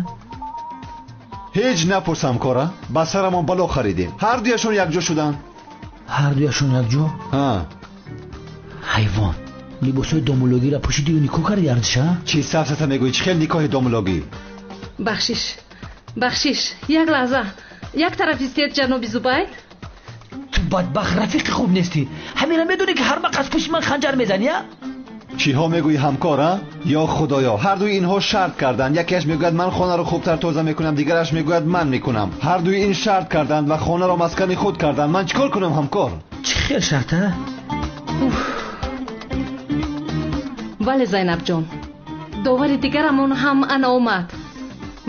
Ҳеҷ напурс, ҳамкора. Ба сарамон бало харидем. Ҳар дуяшон якҷо шуданд. Ҳар дуяшон якҷо? Ҳа. Ҳайвон, либосҳои домулогиро пӯшидию никоҳ карди арзиша? Чӣ сафсата мегӯӣ? Чӣ хел никоҳи домулогӣ? Бахшиш, бахшиш, як лаҳза. Як тараф истед, ҷаноби Зубайд. Ту бадбахт, рафиқи хуб нестӣ. Ҳамина медонӣ, ки ҳар вақт аз пушти ман ханҷар мезанӣ, а? Чиҳо мегӯӣ, ҳамкор, а? Ё худоё, ҳар дуи инҳо шарт карданд. Якеаш мегӯяд, ман хонаро хубтар тоза мекунам, дигараш мегӯяд, ман мекунам. Ҳар дуи ин шарт карданд ва хонаро маскани худ карданд. Ман чӣ кор кунам, ҳамкор? Чӣ хел шарт, а? Бале, Зайнабҷон, довари дигарамон ҳам ана омад.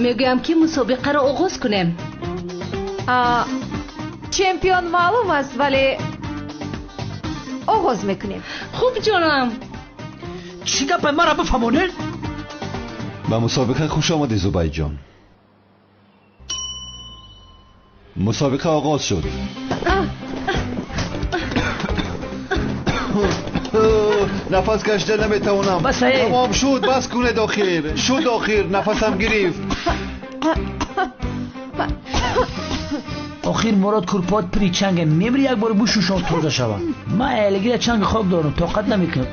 Мегӯям, ки мусобиқаро оғоз кунем. Чемпион маълум аст, вале оғоз мекунем. Хуб, ҷонам. Чӣ гапай, маро бифаҳмонед? Ба мусобиқа хуш омадӣ, Зубайдҷон. Мусобиқа оғоз шуд. Нафас кашида наметавонам. Тамом шуд, бас кунед. Охир шуд, охир нафасам гирифт. Охир Мурод, курпот пири чанге, мемри, як бор бушӯшон, тоза шава. Ман элегира чанги хок дорам, тоқат намекунам.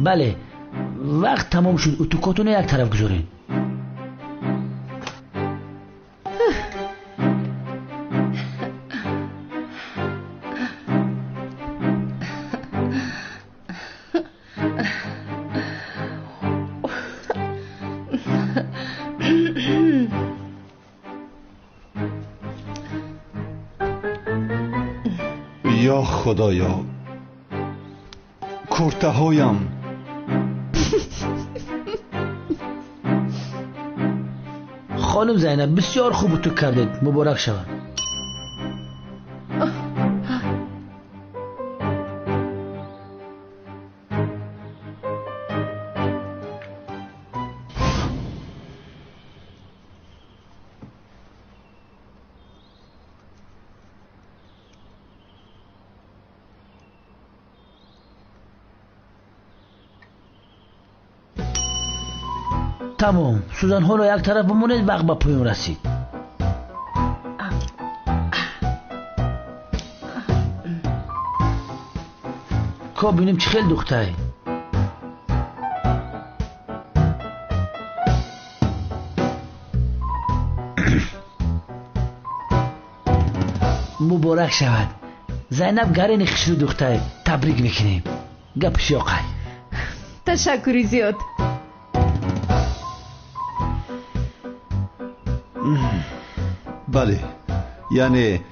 Бале, вақт тамом шуд. Утукотонро як тараф гузоред. Ё худоё, куртаҳоям. Хонум Зайнаб, бисёр хуб утук кардед, муборак шавад. Тамом, сӯзанҳоро як тараф бимонед, вақт ба поён расид. Ко бинем, чӣ хел духтай. Муборак шавад, Зайнаб гарени хушрӯ духтай, табрик мекунем. Гапи ёқай. Ташаккури зиёд. Бале, яъне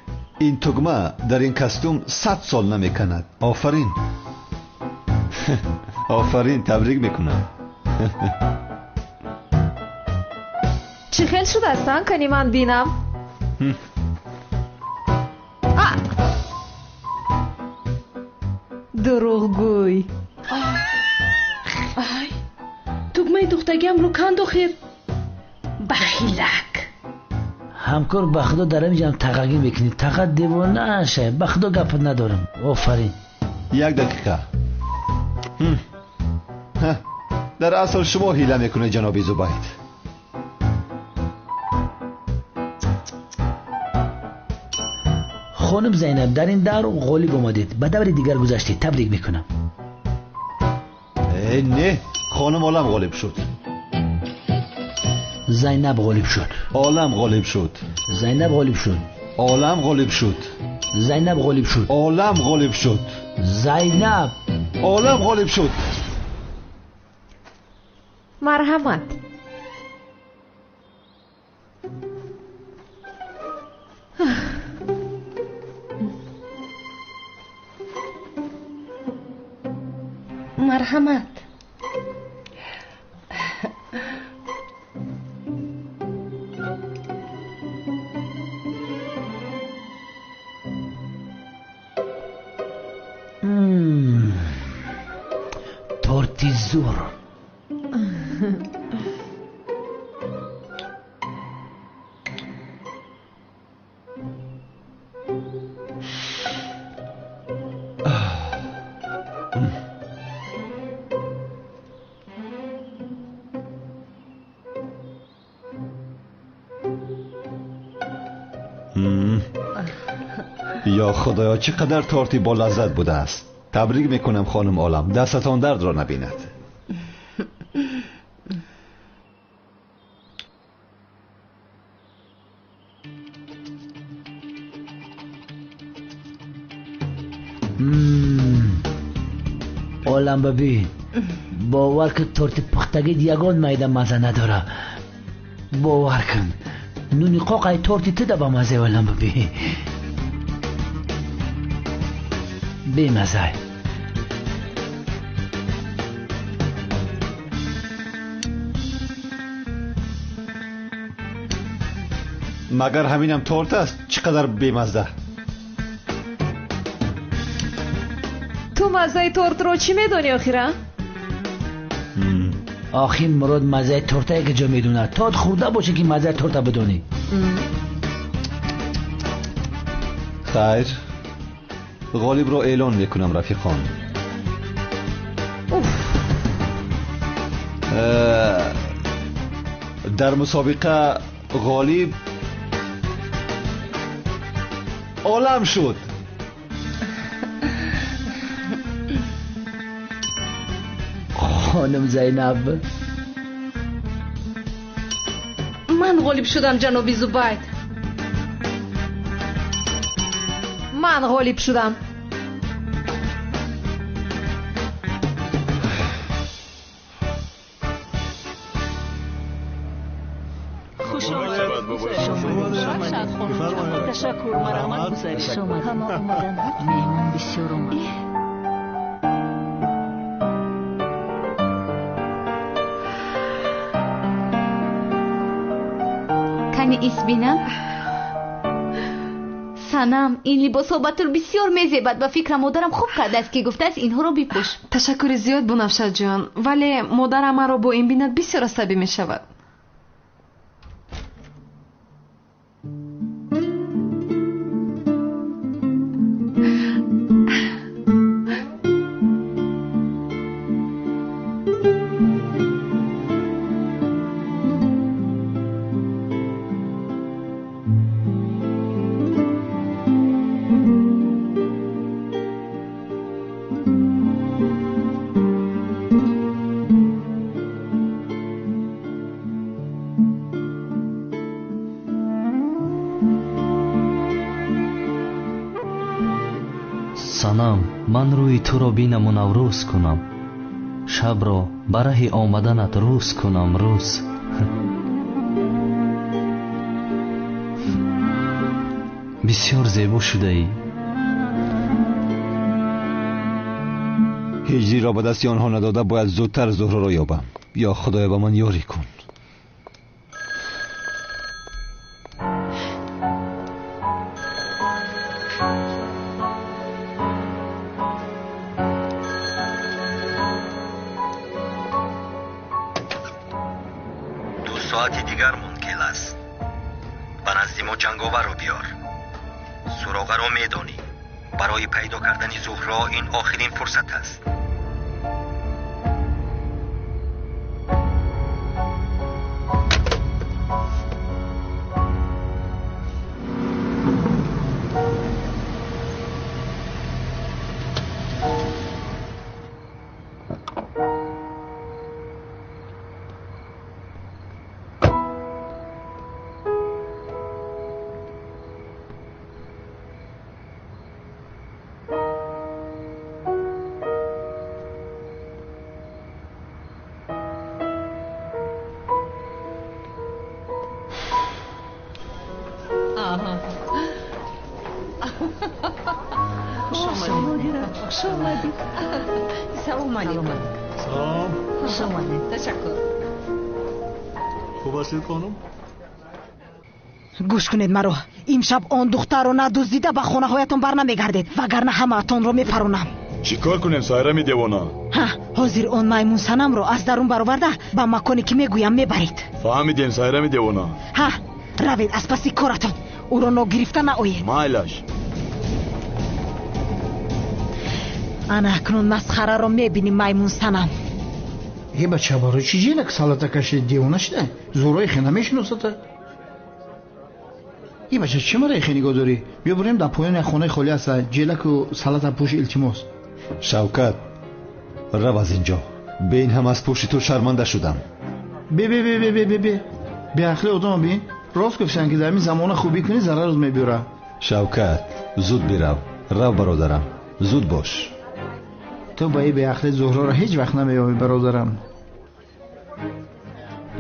ин тугма дар ин костюм 100 сол намеканад. Офарин. Офарин, табрик мекунам. Чӣ хел шудааст, ан кани ман бинам? Дурӯғгӯй. Ай, тугмаи духтагиамро канд охир. Бахилак. Ҳамкор, ба худо дар ҳамин ҷам тағагӣ мекунӣ. Таға девона шай. Ба худо гап надорам. Офарин. Як дақиқа. Дар асл шумо ҳила мекунед, ҷаноби Зубайд. Хонум Зайнаб, дар ин давр ғолиб омадед. Ба даври дигар гузаштед. Табрик мекунам. Не, хонум Олам ғолиб шуд. Зайнаб ғолиб шуд. Олам ғолиб шуд. Зайнаб ғолиб шуд. Олам ғолиб шуд. Зайнаб ғолиб шуд. Олам ғолиб шуд. Зайнаб. Олам ғолиб шуд. Марҳамат. Марҳамат. Торти зур. Ё худоё, чӣ қадар торти бо лаззат будааст. Табрик мекунам, хонум Олам. Дастатон дардро набинад. Олам баби, бовар кун, торти пухтагӣ ягон майда маза надора. Бовар кун, нуни қоқай торти туда ба маза. Олам баби, бемазай. Магар ҳаминам торт аст? Чӣ қадар бемазза. Ту маззаи тортро чӣ медонӣ охира? Охир Мурод маззаи торта як ҷо медонад. Торт хӯрда боше ки маззаи торта бидонӣ. Хайр, ғолибро эълон мекунам, рафиқон. Дар мусобиқа ғолиб Олам шуд. Хонум Зайнаб. Ман ғолиб шудам, ҷаноби Зубайд. Ман ғолиб шудам. Ташаккур, марҳамат, гузаред. Ҳама омаданд. Меҳмон бисёр омад. Кани ис бинам? Санам, ин либосҳо ба ту бисёр мезебад. Ба фикрам модарам хуб кардааст, ки гуфтааст инҳоро бипӯш. Ташаккури зиёд, Бунафшаҷон, вале модарам маро бо ин бинад бисёр асабӣ мешавад. Санам, ман рӯи туро бинаму наврӯз кунам, шабро ба раҳи омаданат рӯз кунам, рӯз. Бисёр зебо шудаӣ. Ҳиҷриро ба дасти онҳо надода бояд зудтар Зуҳроро ёбам. Ё Худоё, ба ман ёрӣ кун. Ду соати дигар монд, Келас. Ба назди мо ҷанговарро биёр. Суроғаро медонӣ. Барои пайдо кардани Зуҳро ин охирин фурсат аст. Хуш омадед. Салом алейкум. Салом. Хуш омадед. Ташаккур. Хуб ҳастед, хонум? Гӯш кунед маро. Имшаб он духтарро надуздида ба хонаҳоятон барнамегардед, вагарна ҳамаатонро мепаронам. Чӣ кор кунем, Сайрами девона? Ҳа, ҳозир он маймун Санамро аз дарун бароварда ба маконе ки мегӯям мебаред. Фаҳмидем, Сайрами девона. Ҳа, равед аз паси коратон. Ӯро ногирифта наоед. Майлаш. Ана акнун масхараро мебинӣ, маймун Санам. Е, бача, барои чӣ ҷелак салата кашид? Девона шуда? Зӯрои хе намешиносата? Е, бача, чӣ мара хе нигоҳ дорӣ? Биё бурем дар поёни як хонаи холӣ аста. Ҷелаку салата пӯш, илтимос. Шавкат, рав аз инҷо. Бе ин ҳам аз пушти ту шарманда шудам. Бе, бе, бе, бе, бе, бе, бе. Беақли одама бин. Рост гуфтанд, ки дар ин замона хубӣ кунӣ, зарарот мебиёрад. Шавкат, зуд бирав. Рав, бародарам, зуд бош. Ту ба ин беақли Зуҳроро ҳеҷ вақт намеёбӣ, бародарам.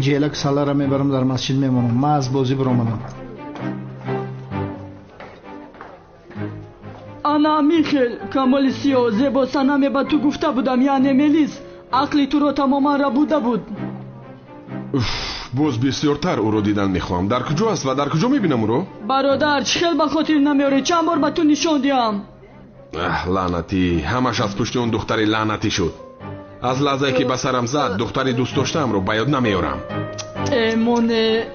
Ҷелаку саларо мебарам, дар масҷид мемонам. Ман аз бозӣ биромадам. Ана Михел, Камоли Сиё, зебо Санаме ба ту гуфта будам, яъне Мелис, ақли туро тамоман рабуда буд. Уф, боз бисёртар ӯро дидан мехоҳам. Дар куҷо аст ва дар куҷо мебинам ӯро? Бародар, чӣ хел ба хотир намеорӣ? Чанд бор ба ту нишон диҳам? Аҳ, лаънатӣ, ҳамаш аз пушти он духтари лаънатӣ шуд. Аз лаҳзае ки ба сарам зад, духтари дӯстдоштаамро ба ёд намеорам. Э, моне.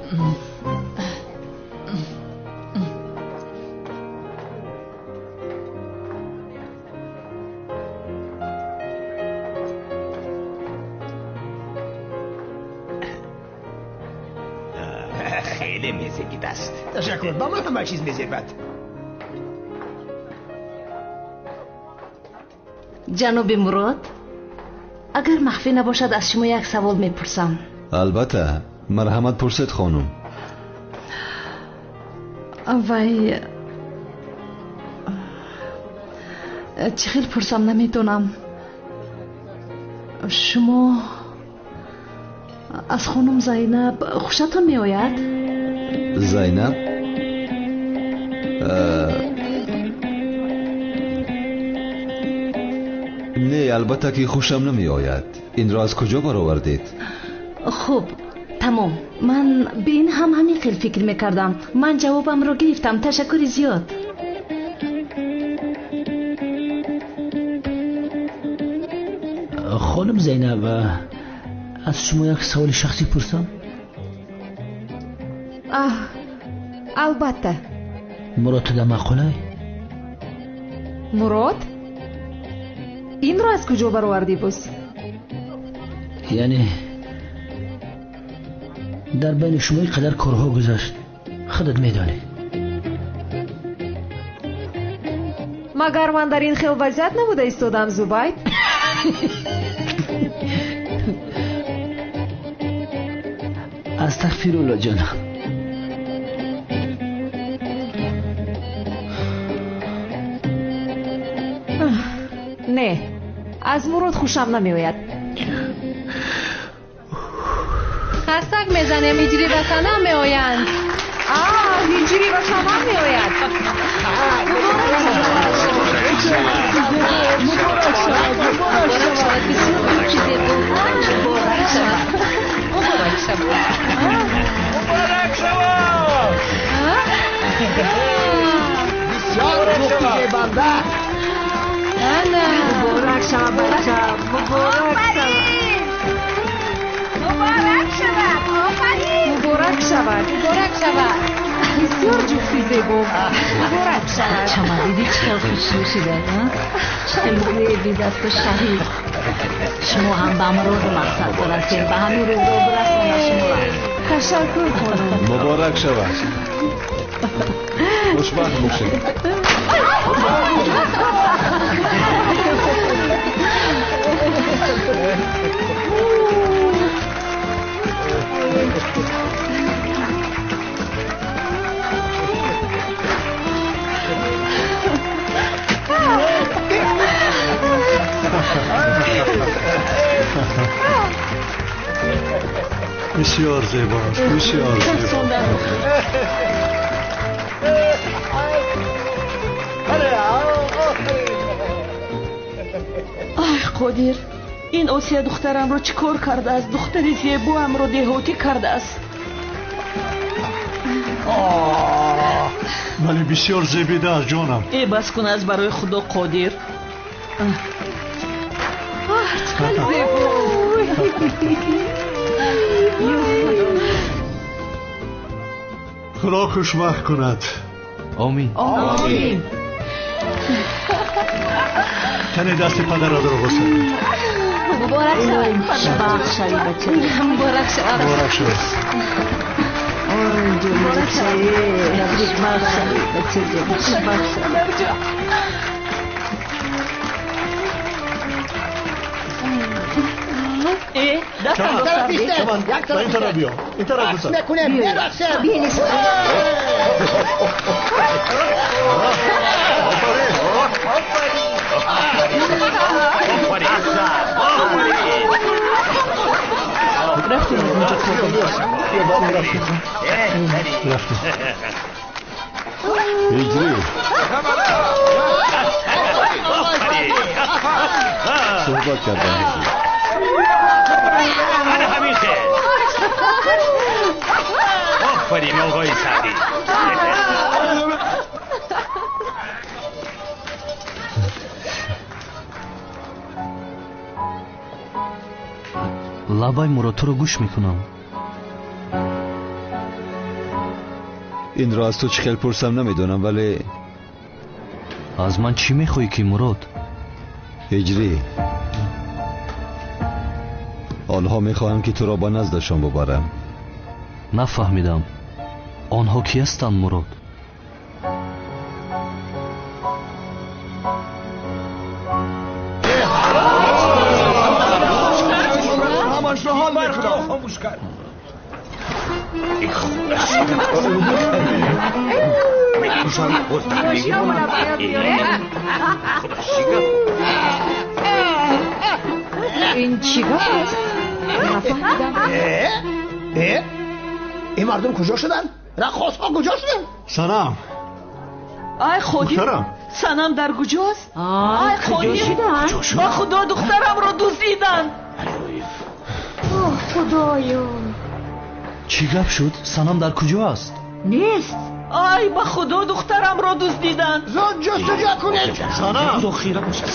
Хеле мезебид аст. Ташаккур, ба ман ҳама чиз мезебад. Ҷаноби Мурод, агар махфӣ набошад, аз шумо як савол мепурсам. Албатта, марҳамат, пурсед, хонум. Вай, чӣ хел пурсам намедонам. Шумо аз хонум Зайнаб хушатон меояд? Зайнаб? Не, албатта ки хушам намеояд. Инро аз куҷо баровардед? Хуб, тамом. Ман бе ин ҳам ҳамин хел фикр мекардам. Ман ҷавобамро гирифтам. Ташаккури зиёд. Хонум Зайнаб, аз шумо як саволи шахсӣ пурсам? Аҳ, албатта. Мурод туда маъқулай? Мурод? Инро аз куҷо баровардӣ боз? Яъне дар байни шумо ин қадар корҳо гузашт, худат медонӣ. Магар ман дар ин хел вазъият набуда истодам, Зубайд? Астағфирулло, ҷонам. Не, аз Мурод хушам намеояд. Хастак мезанем, Иҷри ва Санам меоянд. Ҳиҷрӣ ва Чаман меояд. Муборак шавад, муборак шавад. Бисёр ҷуфти зебо. Муборак шавад. Муборак шавад. Муборак шавад. Бисёр ҷуфти зебанда. Ана. Муборак шавад, бача. Муборак шавад. Муборак шавад. Офарин. Муборак шавад. Муборак шавад. Бисёр ҷуфти зебо. Муборак шавад. Чаман, дидӣ чӣ хел хушрӯ шуда, чӣ хел зебидасту шаҳид. Шумо ҳам ба муроду мақсад бирасед, ба ҳамин рӯзо бирасонад шуморо. Ташаккур, хонум. Муборак шавад. Хушбахт бошед. Бисёр зебост, бисёр зебо. Ай, Қодир, ин Осия духтарамро чӣ кор кардааст? Духтари зебоамро деҳотӣ кардааст. Вале бисёр зебидааст, ҷонам. Э, бас кун аз барои Худо, Қодир. Чӣ хел зебо. Худо хушбахт кунад. Омин. Омин. Тани дасти падаратро бӯса. Муборак шавад. Хушбахт шавӣ, бача. Муборак шавад. Муборак шавад. Ой, ҷон, хушбахт шавӣ, бачаҷон, хушбахт шавӣ. Э, дастамро Як тараф сар деҳ. истед, Чаман, як ба тараф ин тараф истед. биё. Ин тараф Рақс бӯса. мекунем, мерақсем. Рафтем аз инҷо, Қодир. Рафтем. Ҳиҷрӣ. Суҳбат кардам, Ҳиҷрӣ. Ана ҳамин хел. Офарин, оғои Саъдӣ. Лабай, Мурод, туро гӯш мекунам. Инро аз ту чӣ хел пурсам намедонам, вале аз ман чӣ мехоҳӣ ки, Мурод? Ҳиҷрӣ, онҳо мехоҳанд ки туро ба наздашон бубарам. Нафаҳмидам, онҳо кӣ ҳастанд, Мурод? Ҳамашро ҳал мекунам. Хомӯш кард. Ин чӣ гап аст? Нафаҳмидам. Э, ин мардум куҷо шуданд? Раққосҳо куҷо шуданд? Санам. Ай, Қодир. Духтарам. Санам дар куҷост? Ай, Куҷо Қодир. шуданд? Ба Худо, духтарамро дуздиданд. Оҳ, Худоё. Чӣ гап шуд? Санам дар куҷо аст? Нест. Ай, ба Худо, духтарамро дуздиданд. Зуд ҷустуҷӯ кунед. Санам.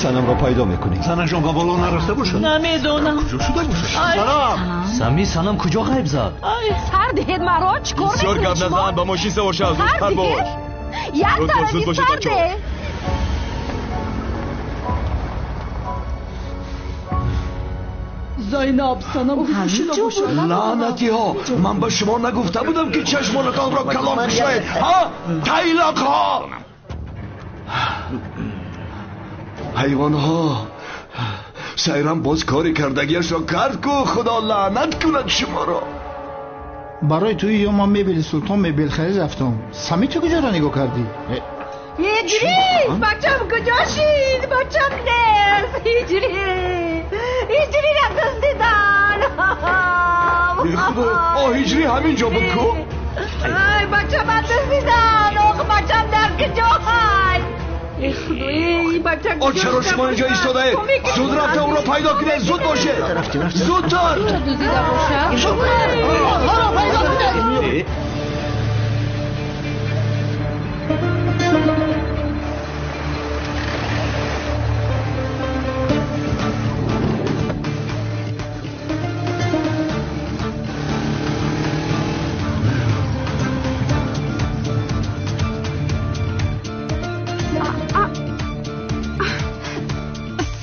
Санамро пайдо мекунӣ. Санамҷон ба боло нарафта бошад? Намедонам. Куҷо шуда бошад? Ай. Санам. Сами, Санам куҷо ғайб зад? Ай, Сар диҳед маро, чӣ кор Бисёр мекунед гап шумо? назан, ба мошин савор шав, Сар зудтар бош. диҳед? Як Зуд бош, тарафи зуд бошед, сар бачаҳо. деҳ. Зайнаб, Санам куҷо шуда бошад? Лаънатиҳо, ман ба шумо нагуфта будам, ки чашмонатонро калон кушоед, ҳа, тайлоқҳо, ҳайвонҳо. Сайрам боз кори кардагиашро кард ку, Худо лаънат кунад шуморо. Барои туи ё ман мебели Султон мебел харид рафтам. Сами, ту куҷоро нигоҳ кардӣ? Ҳиҷрӣ, бачам куҷо шид? Бачам нест. Ҳиҷрӣ, Ҳиҷриро дуздидан. Э, Худо, о, Ҳиҷрӣ ҳамин ҷо буд ку. Ай, бачам дуздидан! Ох, бачам дар куҷо ҳай? Эй худои, бача О, чаро шумо инҷо истодаед? Зуд рафта ӯро пайдо кунед, зуд бошед! Зудтар! Дуздида бошад? Онҳоро пайдо кунед!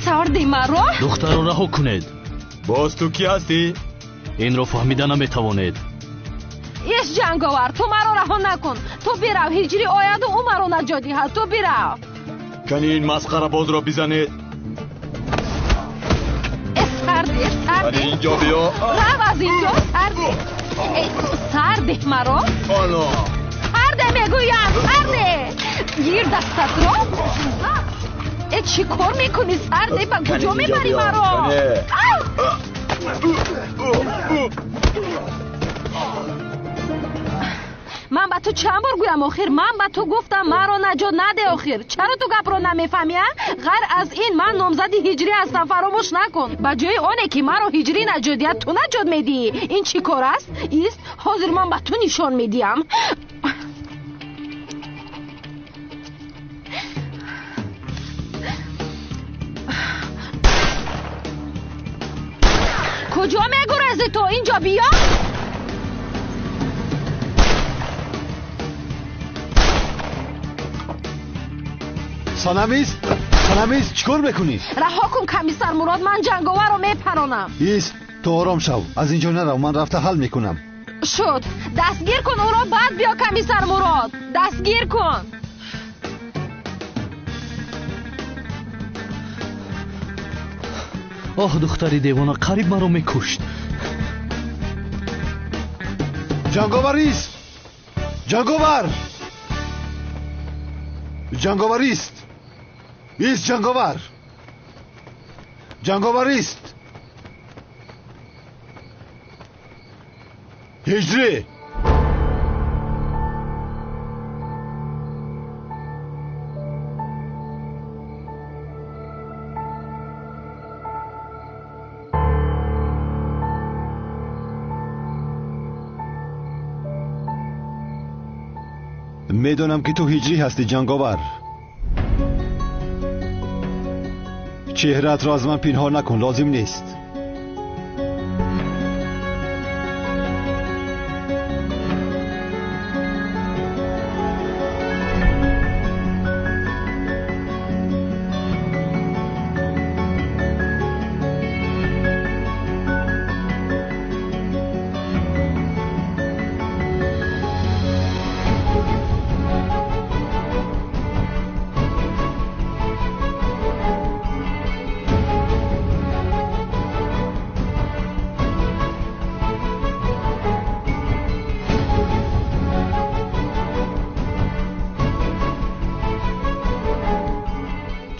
Сарди маро? Духтарро раҳо кунед. Боз ту кӣ ҳастӣ? Инро фаҳмида наметавонед. Иш ҷанговар, ту маро раҳо накун. Ту бирав, ҳиҷрӣ ояду ӯ маро наҷот диҳад. Ту бирав. Кани ин масхарабозро бизанед. Э сарди, сарди. Кани инҷо биё. Рав аз инҷо, сарди. Э, сарди маро. Ано. Сарде мегӯям, сарде. Гир дастатро. Э, чӣ кор мекунӣ, сарде? Ба куҷо мебарӣ маро? Ман ба ту чанд бор гӯям охир? Ман ба ту гуфтам маро наҷот наде охир. Чаро ту гапро намефаҳмӣ, а? Ғайр аз ин ман номзади ҳиҷрӣ ҳастам, фаромӯш накун. Ба ҷои оне ки маро ҳиҷрӣ наҷот диҳад, ту наҷот медиҳӣ. Ин чӣ кор аст? Ист, ҳозир ман ба ту нишон медиҳам. Куҷо мегурезӣ ту? Инҷо биё. Санамиз, Санамиз, чӣ кор мекунӣ? Раҳо кун, комиссар Мурод, ман ҷанговарро мепаронам. Ист, ту ором шав, аз инҷо нарав, ман рафта ҳал мекунам. Шуд, дастгир кун ӯро, баъд биё, комиссар Мурод, дастгир кун. Оҳ, духтари девона, қариб маро мекушт. Ҷанговар ист! Ҷанговар! Ҷанговар ист! Ист, ҷанговар! Ҷанговар ист! Ҳиҷрӣ! Медонам ки ту ҳиҷрӣ ҳастӣ, ҷанговар. Чеҳраатро аз ман пинҳон накун, лозим нест.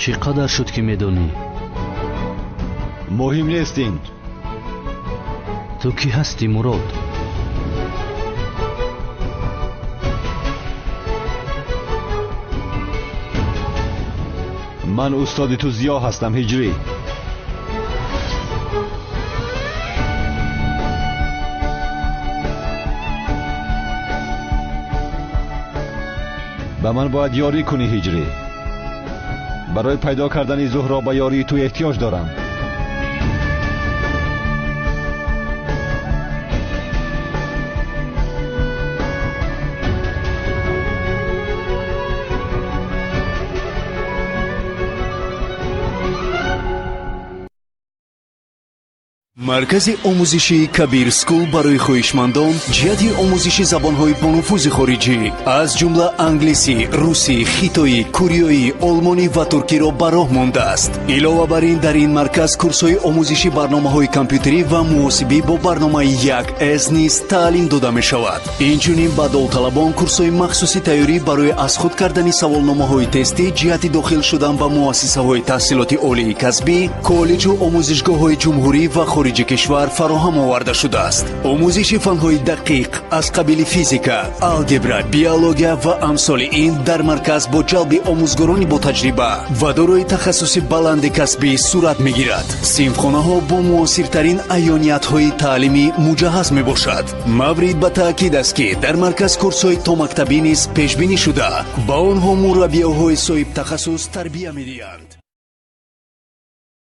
Чӣ қадар шуд ки медонӣ? Муҳим нест ин. Ту кӣ ҳастӣ, Мурод? Ман устоди ту Зиё ҳастам, ҳиҷрӣ. Ба ман бояд ёрӣ кунӣ, ҳиҷрӣ. Барои пайдо кардани Зуҳро ба ёрии ту эҳтиёҷ дорам. Маркази омӯзишии Кабир Скул барои хоҳишмандон ҷиҳати омӯзиши забонҳои бонуфузи хориҷӣ аз ҷумла англисӣ, русӣ, хитоӣ, кореоӣ, олмонӣ ва туркиро ба роҳ мондааст. Илова бар ин, дар ин марказ курсҳои омӯзиши барномаҳои компютерӣ ва муҳосибӣ бо барномаи 1С низ таълим дода мешавад. Инчунин ба довталабон курсҳои махсуси тайёрӣ барои аз худ кардани саволномаҳои тестӣ ҷиҳати дохил шудан ба муассисаҳои таҳсилоти олии касбӣ, коллеҷу омӯзишгоҳҳои ҷумҳурӣ ва хориҷи хориҷи кишвар фароҳам оварда шудааст. Омӯзиши фанҳои дақиқ аз қабили физика, алгебра, биология ва амсоли ин дар марказ бо ҷалби омӯзгорони ботаҷриба ва дорои тахассуси баланди касбӣ сурат мегирад. Синфхонаҳо бо муосиртарин аёниятҳои таълимӣ муҷаҳҳаз мебошад. Маврид ба таъкид аст, ки дар марказ курсҳои томактабӣ низ пешбинӣ шуда, ба онҳо мураббиёҳои соҳибтахассус тарбия медиҳанд.